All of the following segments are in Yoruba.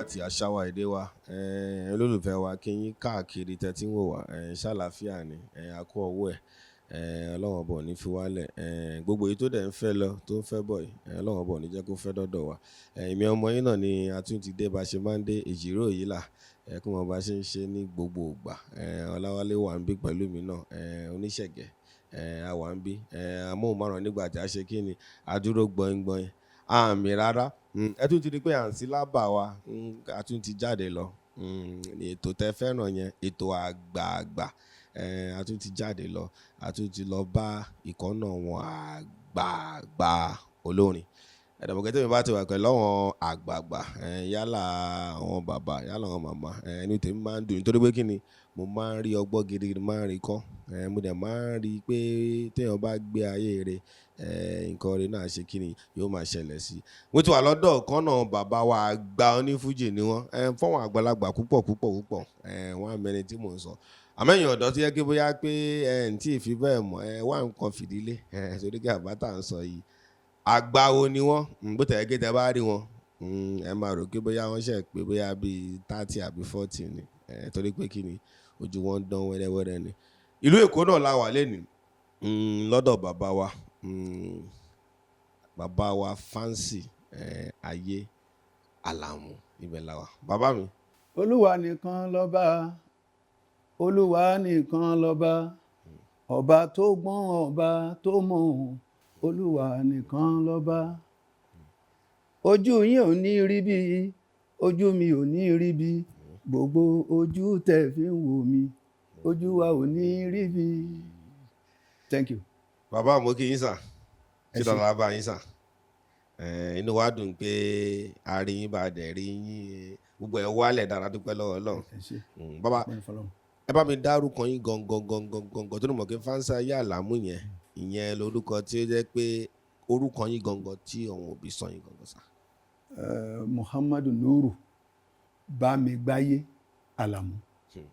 Àti àṣà wa, èdè wa. Olólùfẹ́ wa, kí yín káàkiri tẹ́tí ń wò wá. Ṣàlàáfíà ni? A kú ọwọ́ ẹ̀. Ọlọ́run ọba ò ní fi wálẹ̀. Gbogbo èyí tó dẹ̀ ń fẹ́ lọ, tó ń fẹ́ bọ̀ yìí, Ọlọ́run ọba ò ní jẹ́ kó fẹ́ dọ́dọ̀ wa. Èmi ọmọ yín náà ni a tún ti dé bá ṣe máa ń dé, èjìrò yìí là kí wọ́n bá ṣe ń ṣe ní gbogbo ìgbà. Ọláwálé wà ń bí pẹ̀lú mi náà, oníṣẹ̀gẹ̀. A wà ń bí amóhùnmáwòrán nígbà tí a ṣe kí ni, a dúró gbọ̀ngbọ̀n àmì rárá. Ẹ tún ti rí pé à ń sí lábà wa, a tún ti jáde lọ. Ètò tẹ fẹ́ràn yẹn, ètò àgbààgbà, a tún ti jáde lọ, a tún ti lọ bá ìkànnà wọn àgbààgbà olórin ẹ̀dọ̀mọ̀kẹ́. Tẹ́mi bá ti wà pẹ̀lú àwọn àgbààgbà, yálà àwọn bàbá, yálà àwọn màmá, inú tèmi máa ń dùn nítorí pé kí ni, mo máa ń rí ọgbọ́n gidi, máa ń rí kọ́. Mo dẹ̀ máa ń rí pé téèyàn bá gbé ayé rẹ̀, nǹkan rẹ̀ náà ṣe kí ni, yóò máa ṣẹlẹ̀ sí i. Mo ti wà lọ́dọ̀ kan náà, bàbá wa àgbà onífújì ni wọ́n. Fọ́wọ́n àgbàlagbà púpọ̀ púpọ̀ púpọ̀, wọ́n á mẹni tí mò ń sọ. Àmọ́ ẹ̀yin ọ̀dọ́ tó yẹ kí bóyá pé ẹ̀ ń tí ì fi bẹ́ẹ̀ mọ̀, ẹ wá nǹkan fìdílé ẹ torí kí àbá tá à ń sọ yìí, àgbáwo ni wọ́n. Bó tẹ̀ ẹ́ gé tẹ bá rí wọn, ẹ máa rò pé bóyá wọ́n ṣẹ̀ pé bóyá bíi 30 àbí 40 ni, torí pé kí ni, ojú wọn ń dán wẹ́rẹ́wẹ́rẹ́ ni. Ìlú Èkó náà la wà lẹ́nìí, lọ́dọ̀ bàbá wa, bàbá wa Fancy Ayé Àlàmú, ibẹ̀ la wà. Bàbá mi. Olúwa nìkan lọ́ba, Olúwa nìkan lọ́ba, ọba tó gbọ́n, ọba tó mọ̀, Olúwa nìkan lọ́ba. Ojú yín ò ní rí bí, ojú mi ò ní rí bí, gbogbo ojú tẹ̀ fi ń wò mí, ojú wa ò ní rí bí. Thank you. Bàbá, mo kí yín sà. Ẹ Ṣé ṣé. dọ̀là bá yín sà? Inú wa dùn pé a rí yín, bá a dẹ̀ rí yín, gbogbo ẹ̀ wálẹ̀ dára, dúpẹ́ lọ́wọ́ Ọlọ́run. Ẹ ṣé. Bàbá, Ọpẹ́ ní fọ́lọ́run. ẹ bá mi dárúkọ yín gangan gangan gangan, tó ní mọ̀ kí Fancy Ayé Àlàmú yẹn, ìyẹn lórúkọ tí ó jẹ́ pé orúkọ yín gangan tí àwọn òbí sọ yín gangan sà. Muhammadu Nuru Bámigbáyé Àlàmú.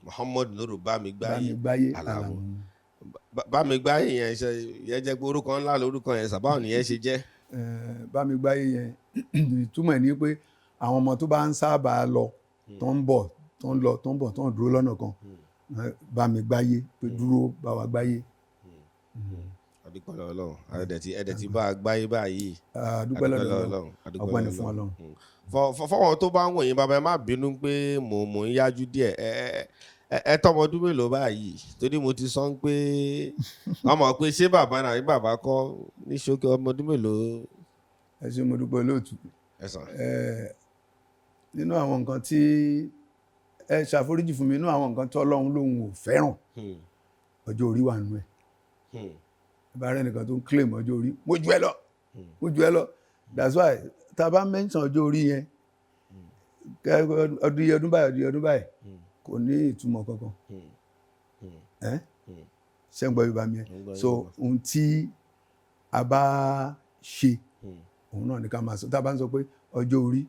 Muhammad Nuru Bámigbáyé Bámigbáyé Àlàmú. Àlàmú. Bámigbáyé yẹn, ṣe yẹn jẹ́ pé orúkọ ńlá lórúkọ yẹn sà? Báwo nìyẹn ṣe jẹ́? Bámigbáyé yẹn, ìtumọ̀ ẹ̀ ní pé àwọn ọmọ tó bá ń sábà lọ, tó ń bọ̀, tó ń lọ, tó ń bọ̀, tó ń dúró lọ́nà kan, Bámigbáyé, pé dúró bá wa gbáyé. Adúpẹ́ lọ́wọ́ Ọlọ́run, ẹ̀dẹ̀ ti bá a gbáyé báyìí. A dúpẹ́ lọ́dọ̀ Ọlọ́run. Adúpẹ́ Ọpẹ́ ni lọ́wọ́ fún Ọlọ́run. Fọwọ́n tó bá ń wòyìn, bàbá, ẹ má bínú pé mò ń yájú díẹ̀. Ẹ tọmọ ọdún mélòó báyìí? Torí mo ti sọ ń pé wọ́n mọ̀ pé ṣé bàbá náà àbí bàbá kọ́, ní ṣókí, ọmọ ọdún mélòó? Ẹ ṣé, mo dúpẹ́, olóòtú. Ẹ sàn. Nínú àwọn nǹkan tí ẹ ṣàforíjì fún mi, nínú àwọn nǹkan tí Ọlọ́run lòun ò fẹ́ràn, ọjọ́ orí wà nínú ẹ̀. Ẹ bá rẹ nìkan tó ń claim ọjọ́ orí, mo jù ẹ lọ, mo jù ẹ lọ. That's why tá a bá mention ọjọ́ orí yẹn, ọdún yìí, ọdún báyìí, ọdún yìí, ọdún báyìí, kò ní ìtumọ̀ kankan. Ẹ ṣé ń gbọ́ Yorùbá mi? Ẹ Mo ń gbọ́ so Yorùbá. Ohun tí a bá ṣe, òun náà ní ká máa sọ. Tá a bá ń sọ pé ọjọ́ orí,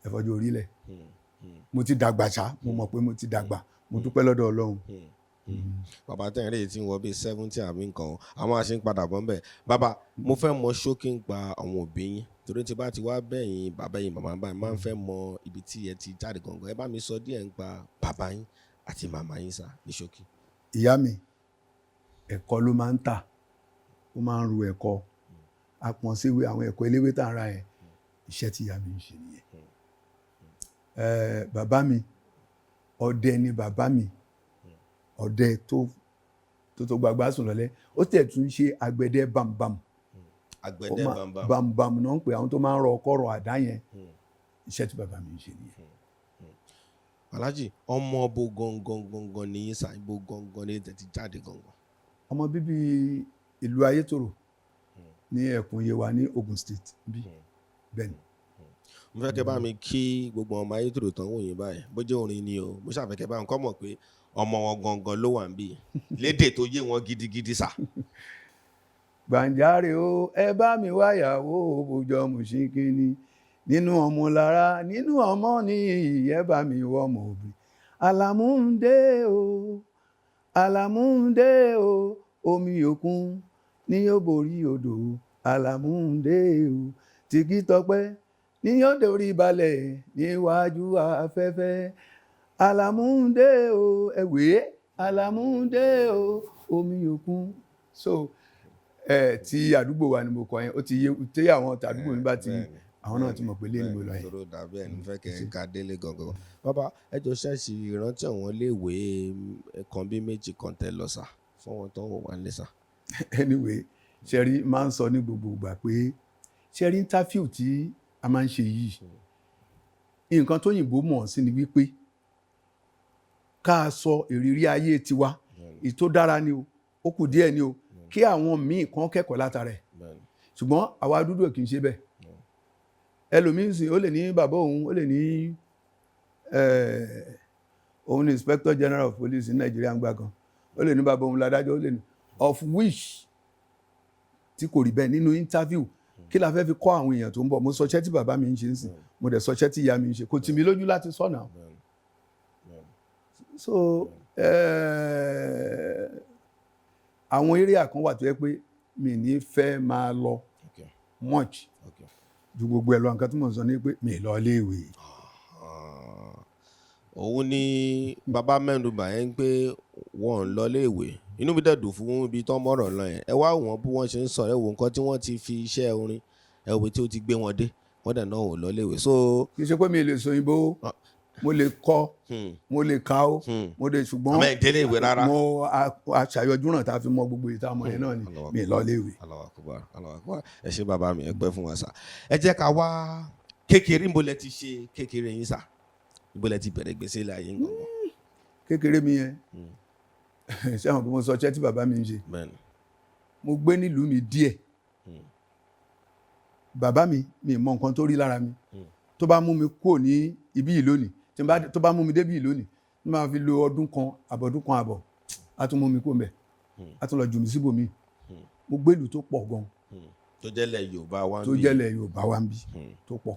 ẹ fọjọ́ orí lẹ̀. Mo ti dàgbà ṣá, mo mọ̀ pé mo ti dàgbà, mo dúpẹ́ lọ́dọ̀ Ọlọ́run. Bàbá tẹ̀ ń rí tí ń wọ bíi 70 àbí nǹkan o, àwọn àṣẹ ń padà bọ́ ń bẹ̀. Bàbá, mo fẹ́ mọ ṣókí ń pa àwọn òbí yín, torí tí bá ti wá bẹ̀yìn bàbá yín, màmá báyìí, máa ń fẹ́ mọ ibi tí ẹ ti jáde gangan. Ẹ bá mi sọ díẹ̀ ń pa bàbá yín àti màmá yín sá, ní ṣókí. Ìyá mi, ẹ̀kọ ló máa ń tà, ó máa ń ru ẹ̀kọ apọ̀n síwé, àwọn ẹ̀kọ eléwé tá à ń ra yẹn. Iṣẹ́ tí ìyá mi ń ṣe nìyẹn. Bàbá mi, ọdẹ ni bàbá mi, ọdẹ tó gbàgbá sùn lọ́lẹ́. Ó tẹ̀ tún ṣe àgbẹ̀dẹ bàm̀bàm̀. Àgbẹ̀dẹ bàmbàm. Bàm̀bàm̀ náà ń pè àwọn tó máa ń rọ ọkọ́, rọ àdá yẹn. Iṣẹ́ tí bàbá mi ń ṣe nìyẹn. Alhaji, ọmọ bo gangan gangan ni yín sá? Ibo gangan ni ẹ ti jáde gangan? Ọmọ bíbí ìlú Ayétòrò ní ẹkùn Yewa ní Ogun State bí, bẹ́ẹ̀ ni. Mo fẹ́ kẹ́ bá mi kí gbogbo ọmọ Ayétòrò tán wò yín báyìí, bó jẹ́ orin ni o. Mo ṣàfẹ́ kẹ́ bá wọn kọ́ mọ̀ pé ọmọ wọn gangan ló wà ń bí, lédè tó yé wọn gidigidi sà. Gbàǹjáre o, ẹ bá mi wáyàwó bójọ mùsíkìní nínú ọmọ lára nínú ọmọ ní, ẹ bá mi wọ ọmọ òbí. Àlàmú ń dé o, Àlàmú ń dé o, omi òkun ní yóò borí odò. Àlàmú ń dé o, tìkí tọpẹ́. Níyàn dorí balẹ̀ níwájú afẹ́fẹ́. Àlàmúndé o, ẹ̀wé àlàmúndé o, omi òkun. So ẹ ti àdúgbò wa ni mo kọ yẹn, ó ti yé tí àwọn tàdúgbò mi bá ti àwọn náà ti mọ̀ pé lé ni mo lọ yẹn. Tóró dàbí ẹni fẹ́ kẹ́ ẹ ká délé gangan. Bàbá, ẹ jọ ṣẹ́ẹ̀ṣì ìrántí àwọn iléèwé kan bí méjì kan tẹ́ lọ sà, fún wọn tó ń wò wá nílé sà. Anyway, ṣẹ́rí máa ń sọ ní gbogbo ìgbà pé ṣẹ́rí interview tí a máa ń ṣe yìí, nǹkan tóyìnbó mọ̀ sí ni wípé ká a sọ ìrírí ayé tiwa, èyí tó dára ni o, ó kù díẹ̀ ni o, kí àwọn míì kan kẹ́kọ̀ọ́ látara ẹ̀. Ṣùgbọ́n àwa dúdú ò kì í ṣe bẹ́ẹ̀. Ẹlòmíín sì ó lè ní bàbá òun, ó lè ní òun ní Inspector General of Police ní Nàìjíríà ń gbà kan, ó lè ní bàbá òun ládájọ́, ó lè ní, of which tí kò rí bẹ́ẹ̀. Nínú interview, kí la fẹ́ fi kọ́ àwọn èèyàn tó ń bọ̀? Mo sọ iṣẹ́ tí bàbá mi ń ṣe ń sìn, mo dẹ̀ sọ iṣẹ́ tí ìyá mi ń ṣe, kò tì mí lójú láti sọ̀nà. So àwọn area kan wà tó yẹ pé mi ní fẹ́ máa lọ much ju gbogbo ẹ̀ lọ. Nǹkan tí mo sọ ni pé mi lọ iléèwé. Òun ni bàbá mẹ́nubà yẹn pé wọ́n ń lọ iléèwé. Inú mi dẹ̀ dùn fún ibi tán mọ̀rọ̀ lọ yẹn. Ẹ wá wọ́n bí wọ́n ṣe ń sọ̀rọ̀, ẹ wo nǹkan tí wọ́n ti fi iṣẹ́ orin, ẹ wo tí ó ti gbé wọn dé. Wọ́n dẹ̀ náà ò lọ iléèwé. So Kì í ṣe pé mi lè sọ òyìnbó, mo lè kọ, mo lè kà ó, mo lè, ṣùgbọ́n àmọ́ ẹ̀ délé ìwé rárá. Mo aṣàyọjúràn tá a fi mọ gbogbo ìta ọmọ yẹn náà ni mi lọ iléèwé. Allahu Akbar, Allahu Akbar. Ẹ ṣé bàbá mi, ẹ pẹ́ fún wa sà. Ẹ jẹ́ ká wá kékeré. Níbo lẹ ti ṣe kékeré yín sà? Níbo lẹ ti bẹ̀rẹ̀ gbèsè ilé ayé gangan? Kékeré mi yẹn, ṣé àwọn kò mo sọ iṣẹ́ tí bàbá mi ń ṣe? Bẹ́ẹ̀ni. Mo gbé nílùú mi díẹ̀. Bàbá mi, mi mọ nǹkan tó rí lára mi tó bá mú mi kúrò ní ibí yìí lónìí, tí n bá tó bá mú mi débí yìí lónìí, tí máa fi lo ọdún kan àbọ̀, ọdún kan àbọ̀, á tún mú mi kúrò mbẹ̀, á tún lọ jù mí síbòmíì. Mo gbé ìlú tó pọ̀ gan. Tó jẹ́lẹ̀ Yorùbá wa ń Tó bí. jẹ́lẹ̀ Yorùbá wa ń bí tó pọ̀.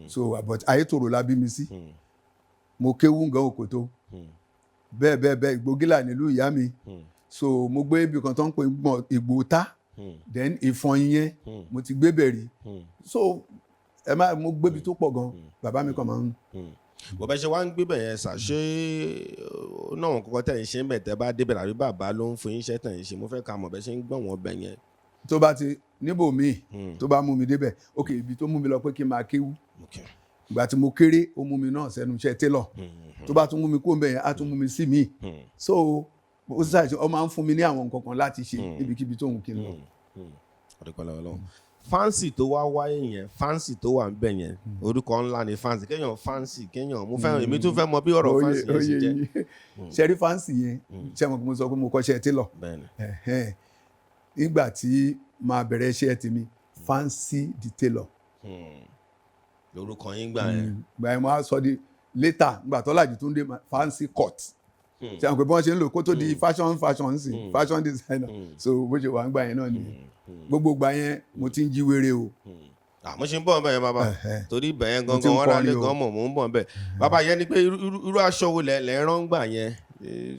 So, but Ayétòrò la bí mi sí. Mo kéwú gan Òkòtó, bẹ́ẹ̀ bẹ́ẹ̀ bẹ́ẹ̀, Ìgbógílà nílùú ìyá mi. So mo gbé ibì kan tó ń pè gbọ̀n Ìgbòta, then Ìfọ̀yín yẹn, mo ti gbé bẹ̀ rí. So ẹ má mo gbébi tó pọ̀ gan. Bàbá mi kàn máa ń Bó bá ṣe wá ń gbé bẹ̀ yẹn sà, ṣé náà wọn kọ́kọ́ tẹ̀ ń ṣe ń bẹ̀ tẹ́ bá débẹ̀, àbí bàbá ló ń fún yín iṣẹ́ tẹ̀ ń ṣe? Mo fẹ́ ká mọ̀ bẹ́ ṣe ń gbọ̀n wọn bẹ̀ yẹn. Tó bá ti níbòmíì, tó bá mú mi débẹ̀, ok, ibi tó mú mi lọ pé kí n máa kéwú. Ìgbà tí mo kéré, ó mú mi náà sẹ́nu iṣẹ́ tailor. Tó bá tún mú mi kó ń bẹ̀ yẹn, á tún mú mi sí mi. So ó ṣàìsàn, ó máa ń fún mi ní àwọn nǹkan kan láti ṣe níbikíbi tóun kí n lọ. Ọ̀dọ̀pẹ̀lẹ̀ Ọlọ́run. Fancy tó wá wáyé yẹn, Fancy tó wà ń bẹ̀ yẹn, orúkọ ńlá ni Fancy. Kéèyàn fancy, kéèyàn mo fẹ́, èmi tún fẹ́ mọ bí ọ̀rọ̀ Fancy yẹn ṣe jẹ́. Ṣẹ́rí Fancy yẹn, ṣé mo sọ pé mo kọ́ṣẹ́ tailor? Bẹ́ẹ̀ni. Ẹ̀hẹ́n. Nígbà tí máa bẹ̀rẹ̀ iṣẹ́ tèmi, Fancy the Tailor. Lórúkọ yín gbà yẹn. Gbà yẹn, mo á sọ di later, nígbà tó làjú tó ń dé, Fancy Cut. Ṣé àwọn pé bí wọ́n ṣe ń lò kó tó di fashion, fashion sí fashion designer. So bó ṣe wà ń gbà yẹn náà nìyẹn. Gbogbo gbà yẹn, mo ti ń jí wéré o. Àmọ́ ṣe ń bọ̀ bẹ́ẹ̀ bàbá, torí ibẹ̀ yẹn Mo ti ń gangan wọn rálé kọrin o. gan mọ̀. Mò ń bọ̀ bẹ́ẹ̀ bàbá. Yẹn ni pé irú aṣọ wo lẹ̀ ń rán gbà yẹn?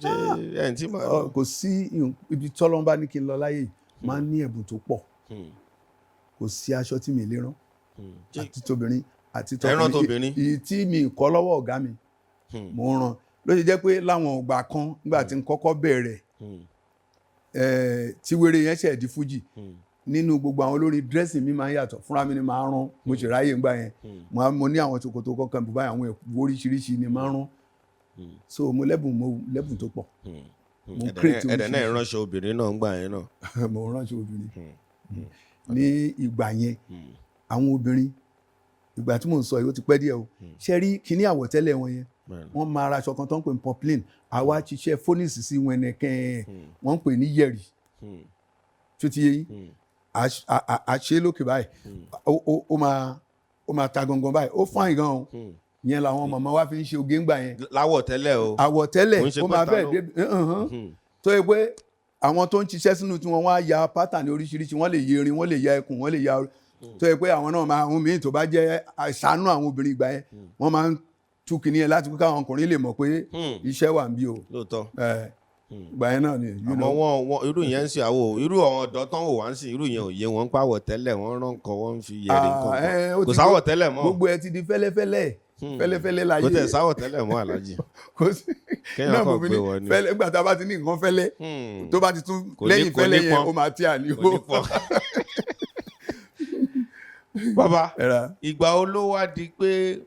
Ṣé ẹ̀ ń tí mà. Kò sí ibi tọ́lọ́n bá ní kí n lọ láyé yìí, máa ń ní ẹ̀bùn tó pọ̀. Kò sí aṣọ tí mi lè rán, àti tóbìnrin àti Ẹ rán tọkùnrin. tóbìnrin? Èyí tí mi kọ́ lọ́wọ́ ọ̀gá mi, mò ń rán. Ló ṣe jẹ́ pé láwọn ọgbà kan, nígbà tí n kọ́kọ́ bẹ̀rẹ̀, tí wéré yẹn ṣẹ̀ di fújì, nínú gbogbo àwọn olórin, dressing mi máa ń yàtọ̀. Fúnra mi ni màá rán. Mo sì ráyè ńgbà yẹn. Mo ní àwọn ṣòkòtò kankan, bùbá, àwọn ẹ̀kú oríṣiríṣi ni màá rán. So mo lẹ́bùn tó pọ̀. Mo ń create Ẹ̀dẹ̀ náà oríṣiríṣi. Ìránṣọ obìnrin náà ń gbà yẹn náà. Mo ránṣọ obìnrin ní ìgbà yẹn. Àwọn obìnrin ìgbà tí mò ń sọ yìí, ó ti pẹ́ díẹ̀ o. Ṣe rí kíní àwọ̀tẹ́lẹ̀ wọn yẹn, wọ́n máa ra aṣọ kan tó ń pè ní poplin, àwa ṣiṣẹ́ fónìsì sí wọn ẹnẹkẹ́, wọ́n ń pè ní yẹ̀rì. Tó ti yé yín? A ṣe lókè báyìí, ó máa ta gangan báyìí, ó fine gan o. Yẹn làwọn màmá wa fi ń ṣe oge ńgbà yẹn. Láwọ̀ tẹ́lẹ̀ o. Àwọ̀tẹ́lẹ̀. Kò ń ṣe Ó pé máa ta fẹ́ ló- dé tó yẹ pé àwọn tó ń ṣiṣẹ́ sínú tí wọ́n wá ya pattern oríṣiríṣi, wọ́n lè yẹ erin, wọ́n lè ya ẹkùn, wọ́n lè ya, tó yẹ pé àwọn náà máa ń míì tó bá jẹ́ àṣàánú àwọn obìnrin ìgbà yẹn, wọ́n máa ń tú kìnìún yẹn láti pé káwọn ọkùnrin lè mọ̀ pé iṣẹ́ wà ń bí o. Lóòótọ́. Eh, Ìgbà yẹn náà ni you Àmọ́ know. wọn irú yẹn ń ṣe àwò, irú àwọn ọ̀dọ́ tán wò wá ń sìn, irú yẹn ò yé wọn, ń pàwọ̀ tẹ́lẹ̀, wọ́n rán nǹkan, wọ́n ń fi yẹ̀rì nǹkan Ah, kan. ó Kò ti sáwọ̀ tẹ́lẹ̀ mọ́. Gbogbo ẹ ti di fẹ́lẹ́fẹ́lẹ́ fẹ́lẹ́fẹ́lẹ́ láyé. Kò tẹ̀ sáwọ̀ tẹ́lẹ̀ mọ́, Àlájì. Kò sí. Kéèyàn Náà kàn mo fi gbé ní wọn ni. fẹ́lẹ́, nígbà tá a bá ti ní nǹkan fẹ́lẹ́, tó bá ti tún Kò ní lẹ́yìn kò ní fẹ́lẹ́ yẹn, pọ́n. ó máa tí à ní Kò ní o. pọ́n. Bàbá, Ẹ̀rà. ìgbà wo ló wá di pé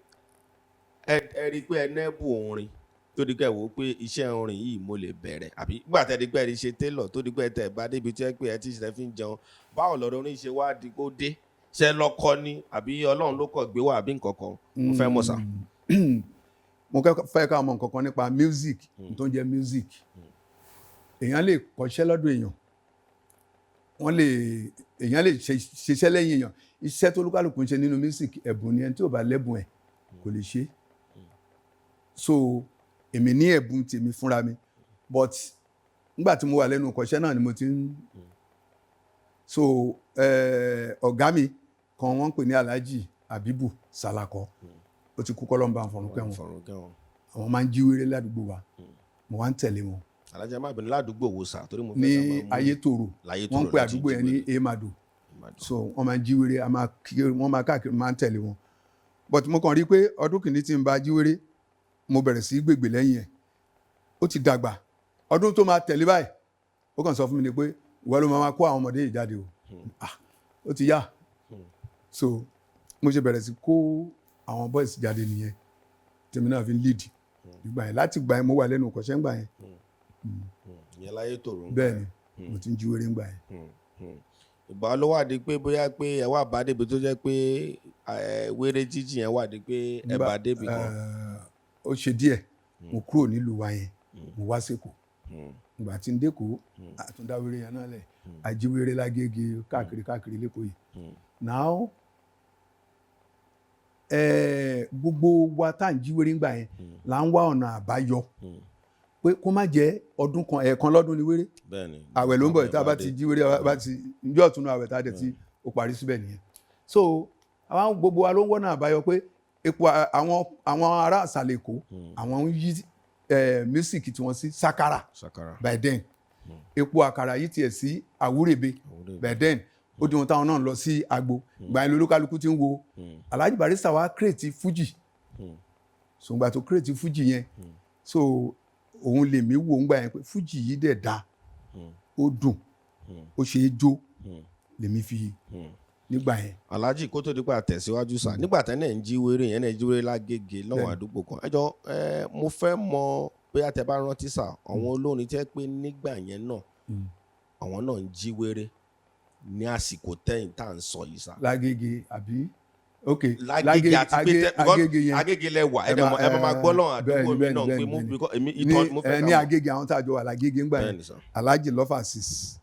ẹ rí i pé ẹ nẹ́bù orin, tó di pé ẹ wò ó pé iṣẹ́ orin yìí mo lè bẹ̀rẹ̀, àbí nígbà tẹ́ di pé ẹ rí ṣe tailor, tó di pé ẹ tẹ̀ bá débi tí ẹ pé ẹ ti ṣe fi ń jẹun, báwo lọ́rọ̀ orin ṣe wá di kó dé? Ṣe lọ́kọ ni, àbí Ọlọ́run ló kọ̀ gbé wá, àbí nǹkan kan? Mo fẹ́ mọ̀ sá. Mo fẹ́ ká mọ̀ nǹkan kan nípa music tó ń jẹ́ music. Èèyàn lè kọ́ṣẹ́ lọ́dọ̀ èèyàn, wọ́n lè èèyàn lè ṣiṣẹ́ lẹ́yìn èèyàn. Iṣẹ́ tó olúkálùkù ń ṣe nínú music, ẹ̀bùn ni. Ẹni tí ò bá lẹ́bùn ẹ̀ kò lè ṣe. So èmi ní ẹ̀bùn tèmi fúnra mi, but nígbà tí mo wà lẹ́nu kọ́ṣẹ́ náà ni mo ti ń so ọ̀gá mi kan, wọ́n ń pè ní Alhaji Abibu Salako, ó ti kú, kọ́lọ́mbà fọ̀run kẹ́wọn. Fọ̀run kẹ́wọn. Àwọn máa ń jí wéré ládùúgbò wa, mo wá ń tẹ̀lé wọn. Alájà, má bínú, ládùúgbò wo sà? Torí mo fẹ́ Ní ká máa mú- Ayétòrò. Láyétòrò Wọ́n ń pè láti àdúgbò yẹn ní jí wéré. Emado. Ìmàdò. So wọ́n máa ń jí wéré, a máa kiri, wọ́n máa káàkiri, máa ń tẹ̀lé wọn. But mo kàn rí i pé ọdún kìíní tí n bá jí wéré, mo bẹ̀rẹ̀ sí í gbègbè lẹ́yìn ẹ̀, ó ti dàgbà. Ọdún tó máa tẹ̀lé báyìí, ó kàn sọ fún mi ni pé, "Ìwọ ló máa kó àwọn ọmọdé yìí jáde o." Ah, ó ti yá. So mo ṣe bẹ̀rẹ̀ sí kó àwọn boys jáde nìyẹn, tèmi náà fi ń lead nígbà yẹn. Láti gbà yẹn, mo wà lẹ́nu ìkọ́ṣẹ́ ńgbà yẹn. Ìyẹn Láyétòrò. Bẹ́ẹ̀ ni, mo ti ń jí wéré ńgbà yẹn. Ìgbà ló wà di pé bóyá pé ẹ wà bá débi tó jẹ́ pé ẹ wéré jíjì yẹn wà di pé ẹ bá débi kan? Ó ṣe díẹ̀ mo kúrò nílùú wa yẹn, mo wá sÉkòó. Ìgbà tí ń dÉkòó, àtúndáwéré yẹn náà lẹ̀, àjíwéré lágége, káàkiri káàkiri lÉkòó yìí. Now gbogbo wa tá à ń jíwéré ńgbà yẹn là ń wá ọ̀nà àbáyọ pé kó má jẹ́ ọdún kan, ẹ̀ẹ̀kan lọ́dún ni wéré. Àwẹ̀ ló ń bọ̀, tá a bá ti jíwéré, bá ti njọ́ ọ̀tún àwẹ̀ tá a dẹ̀ ti ó parí síbẹ̀ nìyẹn. So àwọn gbogbo wa ló ń wọ́nà àbáyọ pé epo àwọn ará àsàlẹ̀ Èkó, àwọn ń yí music tiwọn sí sakara. Sakara. By then, epo àkàrà yìí tiẹ̀ sí àwúrèbe. Àwúrèbe. By then, ó di wọn táwọn náà ń lọ sí agbo. Gbà yẹn lolúkálukú ti ń wo Alhaji Barrister wa create Fuji. So ngbà tó create Fuji yẹn, so òun lèmi wò ń gbà yẹn pé Fuji yìí dẹ̀ da, ó dùn, ó ṣe é jó, lèmi fi nígbà yẹn. Alhaji, kó tó di pé àtẹ̀síwájú sà, nígbà tẹ́ náà ń jí wéré yẹn, náà ń jí wéré lágége lọ́wọ́ àdúgbò kan, ẹ jọ ẹ, mo fẹ́ mọ bóyá tẹ́ bá rántí sà, àwọn olórin tẹ́ pé nígbà yẹn náà, àwọn náà ń jí wéré ní àsìkò tẹ́yìn tá à ń sọ yìí sà. Lágége àbí? Ok. Lágége àti pé tẹ because Agége yẹn Agége lẹ wà, ẹ dẹ̀ mọ̀, ẹ máa gbọ́ lọ́wọ́ àdúgbò mi náà pé mo because èmi ìtàn mo fẹ́ ká ní mọ̀. Agége, àwọn tá a jọ wà lágége ńgbà yẹn, Bẹ́ẹ̀ni sà. Alhaji Lọ́fà six,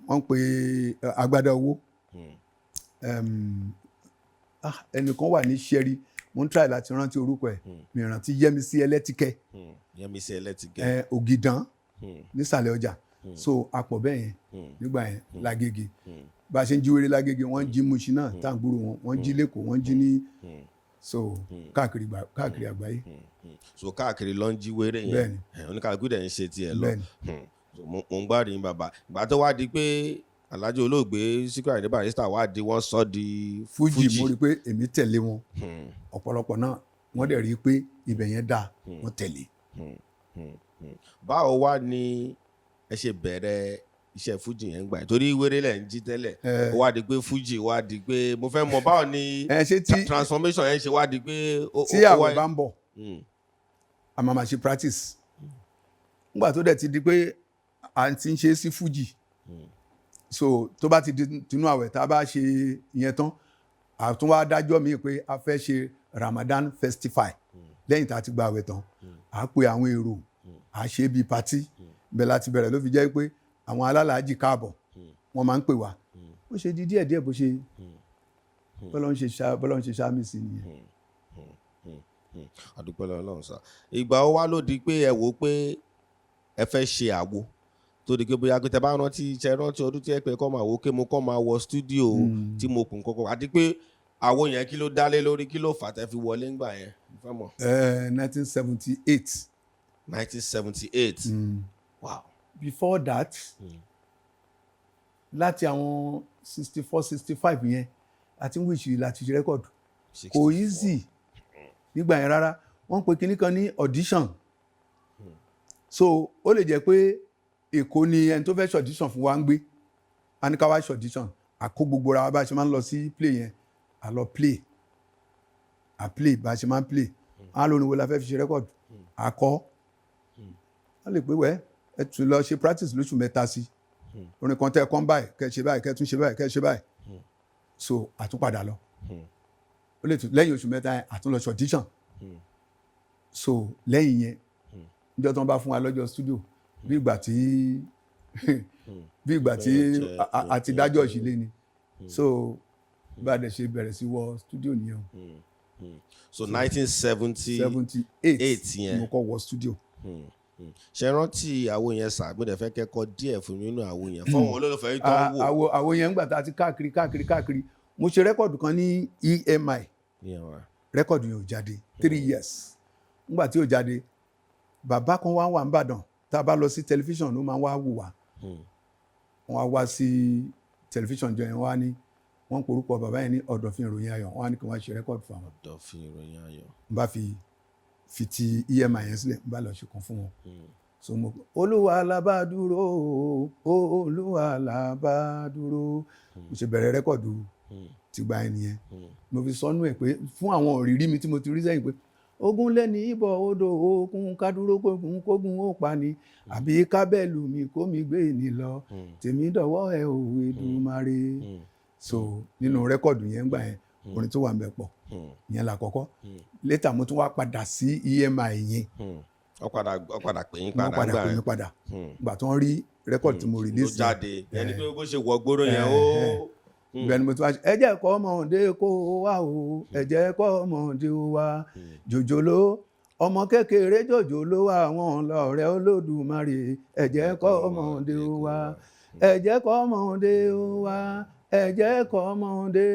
wọ́n ń pe Agbada Owó. Ẹnìkan wà ní Ṣẹ́rí, mo ń try láti rántí orúkọ ẹ̀, mi rántí, Yẹ́misí Ẹlẹ́tìkẹ́. Yẹ́misí Ẹlẹ́tìkẹ́. Ògìdán nísàlẹ̀ ọjà. So apọ̀ bẹ́ẹ̀ yẹn nígbà yẹn lágége. Bá a ṣe ń jí wéré lágége, wọ́n ń jí Mushin náà, tá à ń gbúrò wọn, wọ́n jí lÉkòó, wọ́n jí ní so káàkiri káàkiri àgbáyé. So káàkiri ló ń jí wéré yẹn. Bẹ́ẹ̀ni. Oníkàlùkù dẹ̀ ń ṣe tiẹ̀ lọ. Bẹ́ẹ̀ni. So mo ń gbádùn yín, bàbá. Ìgbà tó wá di pé Alhaji olóògbé Síkírù Àyìndé Barrister wá di wọ́n sọ di Fuji, mo rí i pé èmi tẹ̀lé wọn, ọ̀pọ̀lọpọ̀ náà wọ́n dẹ̀ rí i pé ibẹ̀ yẹn dáa, wọ́n tẹ̀lé. Báwo wá ni ẹ ṣe bẹ̀rẹ̀ iṣẹ́ Fuji yẹn gbà yẹn? Torí wéré lẹ̀ ń jí tẹ́lẹ̀, ó wá di pé Fuji wá di pé, mo fẹ́ mọ̀ báwo ni Ẹ ṣe tí transformation yẹn ṣe wá di pé tí ó àwẹ̀ bá ń bọ̀, a máa ma ṣe practice. Nígbà tó dẹ̀ ti di pé à ń ti ń ṣe sí Fuji, so tó bá ti di tinú àwẹ̀, tá a bá ṣe ìyẹn tán, a tún wá dájọ́ míì pé a fẹ́ ṣe Ramadan festival. Lẹ́yìn tá a ti gba àwẹ̀ tán, à á pe àwọn èrò, à á ṣe bíi party. Bẹ́ẹ̀ láti bẹ̀rẹ̀ ló fi jẹ́ pé àwọn alálàájì káàbọ̀, wọ́n máa ń pè wá. Ó ṣe di díẹ̀díẹ̀, bó ṣe bọ́lá ń ṣe ṣáàmì sí nìyẹn. Àdúpẹ́ lọ́wọ́ Ọlọ́run sá. Ìgbà wo wá ló di pé ẹ wò ó pé ẹ fẹ́ ṣe àwo, tó di pé bóyá pé tẹ bá rántí, ṣe rántí ọdún tí ẹ pé kọ́ máa wò ó pé mo kọ́ máa wọ studio tí mo kùn kọ́kọ́, àti pé àwo yẹn, kí ló dálé lórí, kí ló fà tẹ́ fi wọlé ńgbà yẹn? Mo fẹ́ mọ̀. 1978. 1978, wow. Before that, láti àwọn 64, 65 yẹn àti wíṣì láti ṣe record. Kò 64. easy nígbà yẹn rárá. Wọ́n pe kinní kan ní audition. So ó lè jẹ́ pé Èkó ni ẹni tó fẹ́ ṣe audition fún wa ń gbé, a ní ká wá ṣe audition. Àkó gbogbo ra wa bá a ṣe máa ń lọ sí play yẹn, à lọ play, à play bá a ṣe máa ń play. Á lóni wo la fẹ́ fi ṣe record, àkọ́ wọ́n lè pé wẹ́ ẹ tún lọ ṣe practice lóṣù 3 sí orin kan tẹ́ ẹ kọ́ báyìí, kẹ́ ẹ ṣe báyìí, kẹ́ ẹ tún ṣe báyìí, kẹ́ ẹ ṣe báyìí. So àtúnpadà lọ, ó lè tún lẹ́yìn oṣù 3 yẹn, àtún lọ ṣe audition. So lẹ́yìn yẹn, níjọ́ tí wọ́n bá fún wa lọ́jọ́ studio, bí ìgbà tí a ti dájọ́ ìṣílẹ̀ ni. So bá a dẹ̀ ṣe bẹ̀rẹ̀ sí wọ studio nìyẹn o. So 1970 78 eight yẹn. Mo kọ́ wọ studio. Ṣe rántí àwo yẹn sà? Mo dẹ̀ fẹ́ kẹ́kọ̀ọ́ díẹ̀ fún mi nínú àwo yẹn fún àwọn olólùfẹ́ yìí tó ń wò. Àwo yẹn, ńgbà tá a ti káàkiri káàkiri káàkiri, mo ṣe record kan ní EMI. Ìyẹn wà. Record yẹn ò jáde 3 years. Ńgbà tí ò jáde, bàbá kan wá wà nìbàdàn, tá a bá lọ sí tẹlifíṣàn ló máa wá wò wá. Wọ́n á wá sí tẹlifíṣàn jọ yẹn, wọ́n á ní wọ́n ń porúkọ bàbá yẹn ní Ọ̀dọ̀fin Ìròyìn Ayọ̀. Wọ́n á ní kí wọ́n ṣe record fún àwọn. Ọ̀dọ̀fin Ìròyìn Ayọ̀. N bá fi ti EMI yẹn sílẹ̀, n bá lọ ṣe kan fún wọn. So mo, Olúwa la bá dúró, Olúwa la bá dúró. Mo ṣe bẹ̀rẹ̀ record tìgbà yẹn nìyẹn. Mo fi sọnù ẹ̀ pé fún àwọn òrírí mi tí mo ti rí sẹ́yìn pé ogun lẹ́ni ìbọ̀ odò okun kádúró kógun kógun ó pa ni, àbí kábẹ́ẹ̀lù mi kó mi gbé ní lọ, tèmi dọ̀wọ́ ẹ̀ ò Èdùmàrè. So nínú record yẹn gbà yẹn, orin tó wà ń bẹ̀ pọ̀. Ìyẹn là kọ́kọ́. Later mo tún wá padà sí EMI yẹn. Ó padà pè yín Wọ́n padà padà gbà pè mí yẹn. padà gbà tó ń rí record tí mo Tó release yẹn. jáde ẹni pé bó ṣe wọ gbóró yẹn ó. Ibẹ̀ ni mo tún wá ṣe ẹ jẹ́ kọ́ ọmọdé kó wá o, ẹ jẹ́ kọ́ ọmọdé wá, jòjòló ọmọ kékeré jòjòló, àwọn lọ̀rẹ́ Olódùmarè. Ẹ jẹ́ kọ́ ọmọdé wá, ẹ jẹ́ kọ́ ọmọdé wá, ẹ jẹ́ kọ́ ọmọdé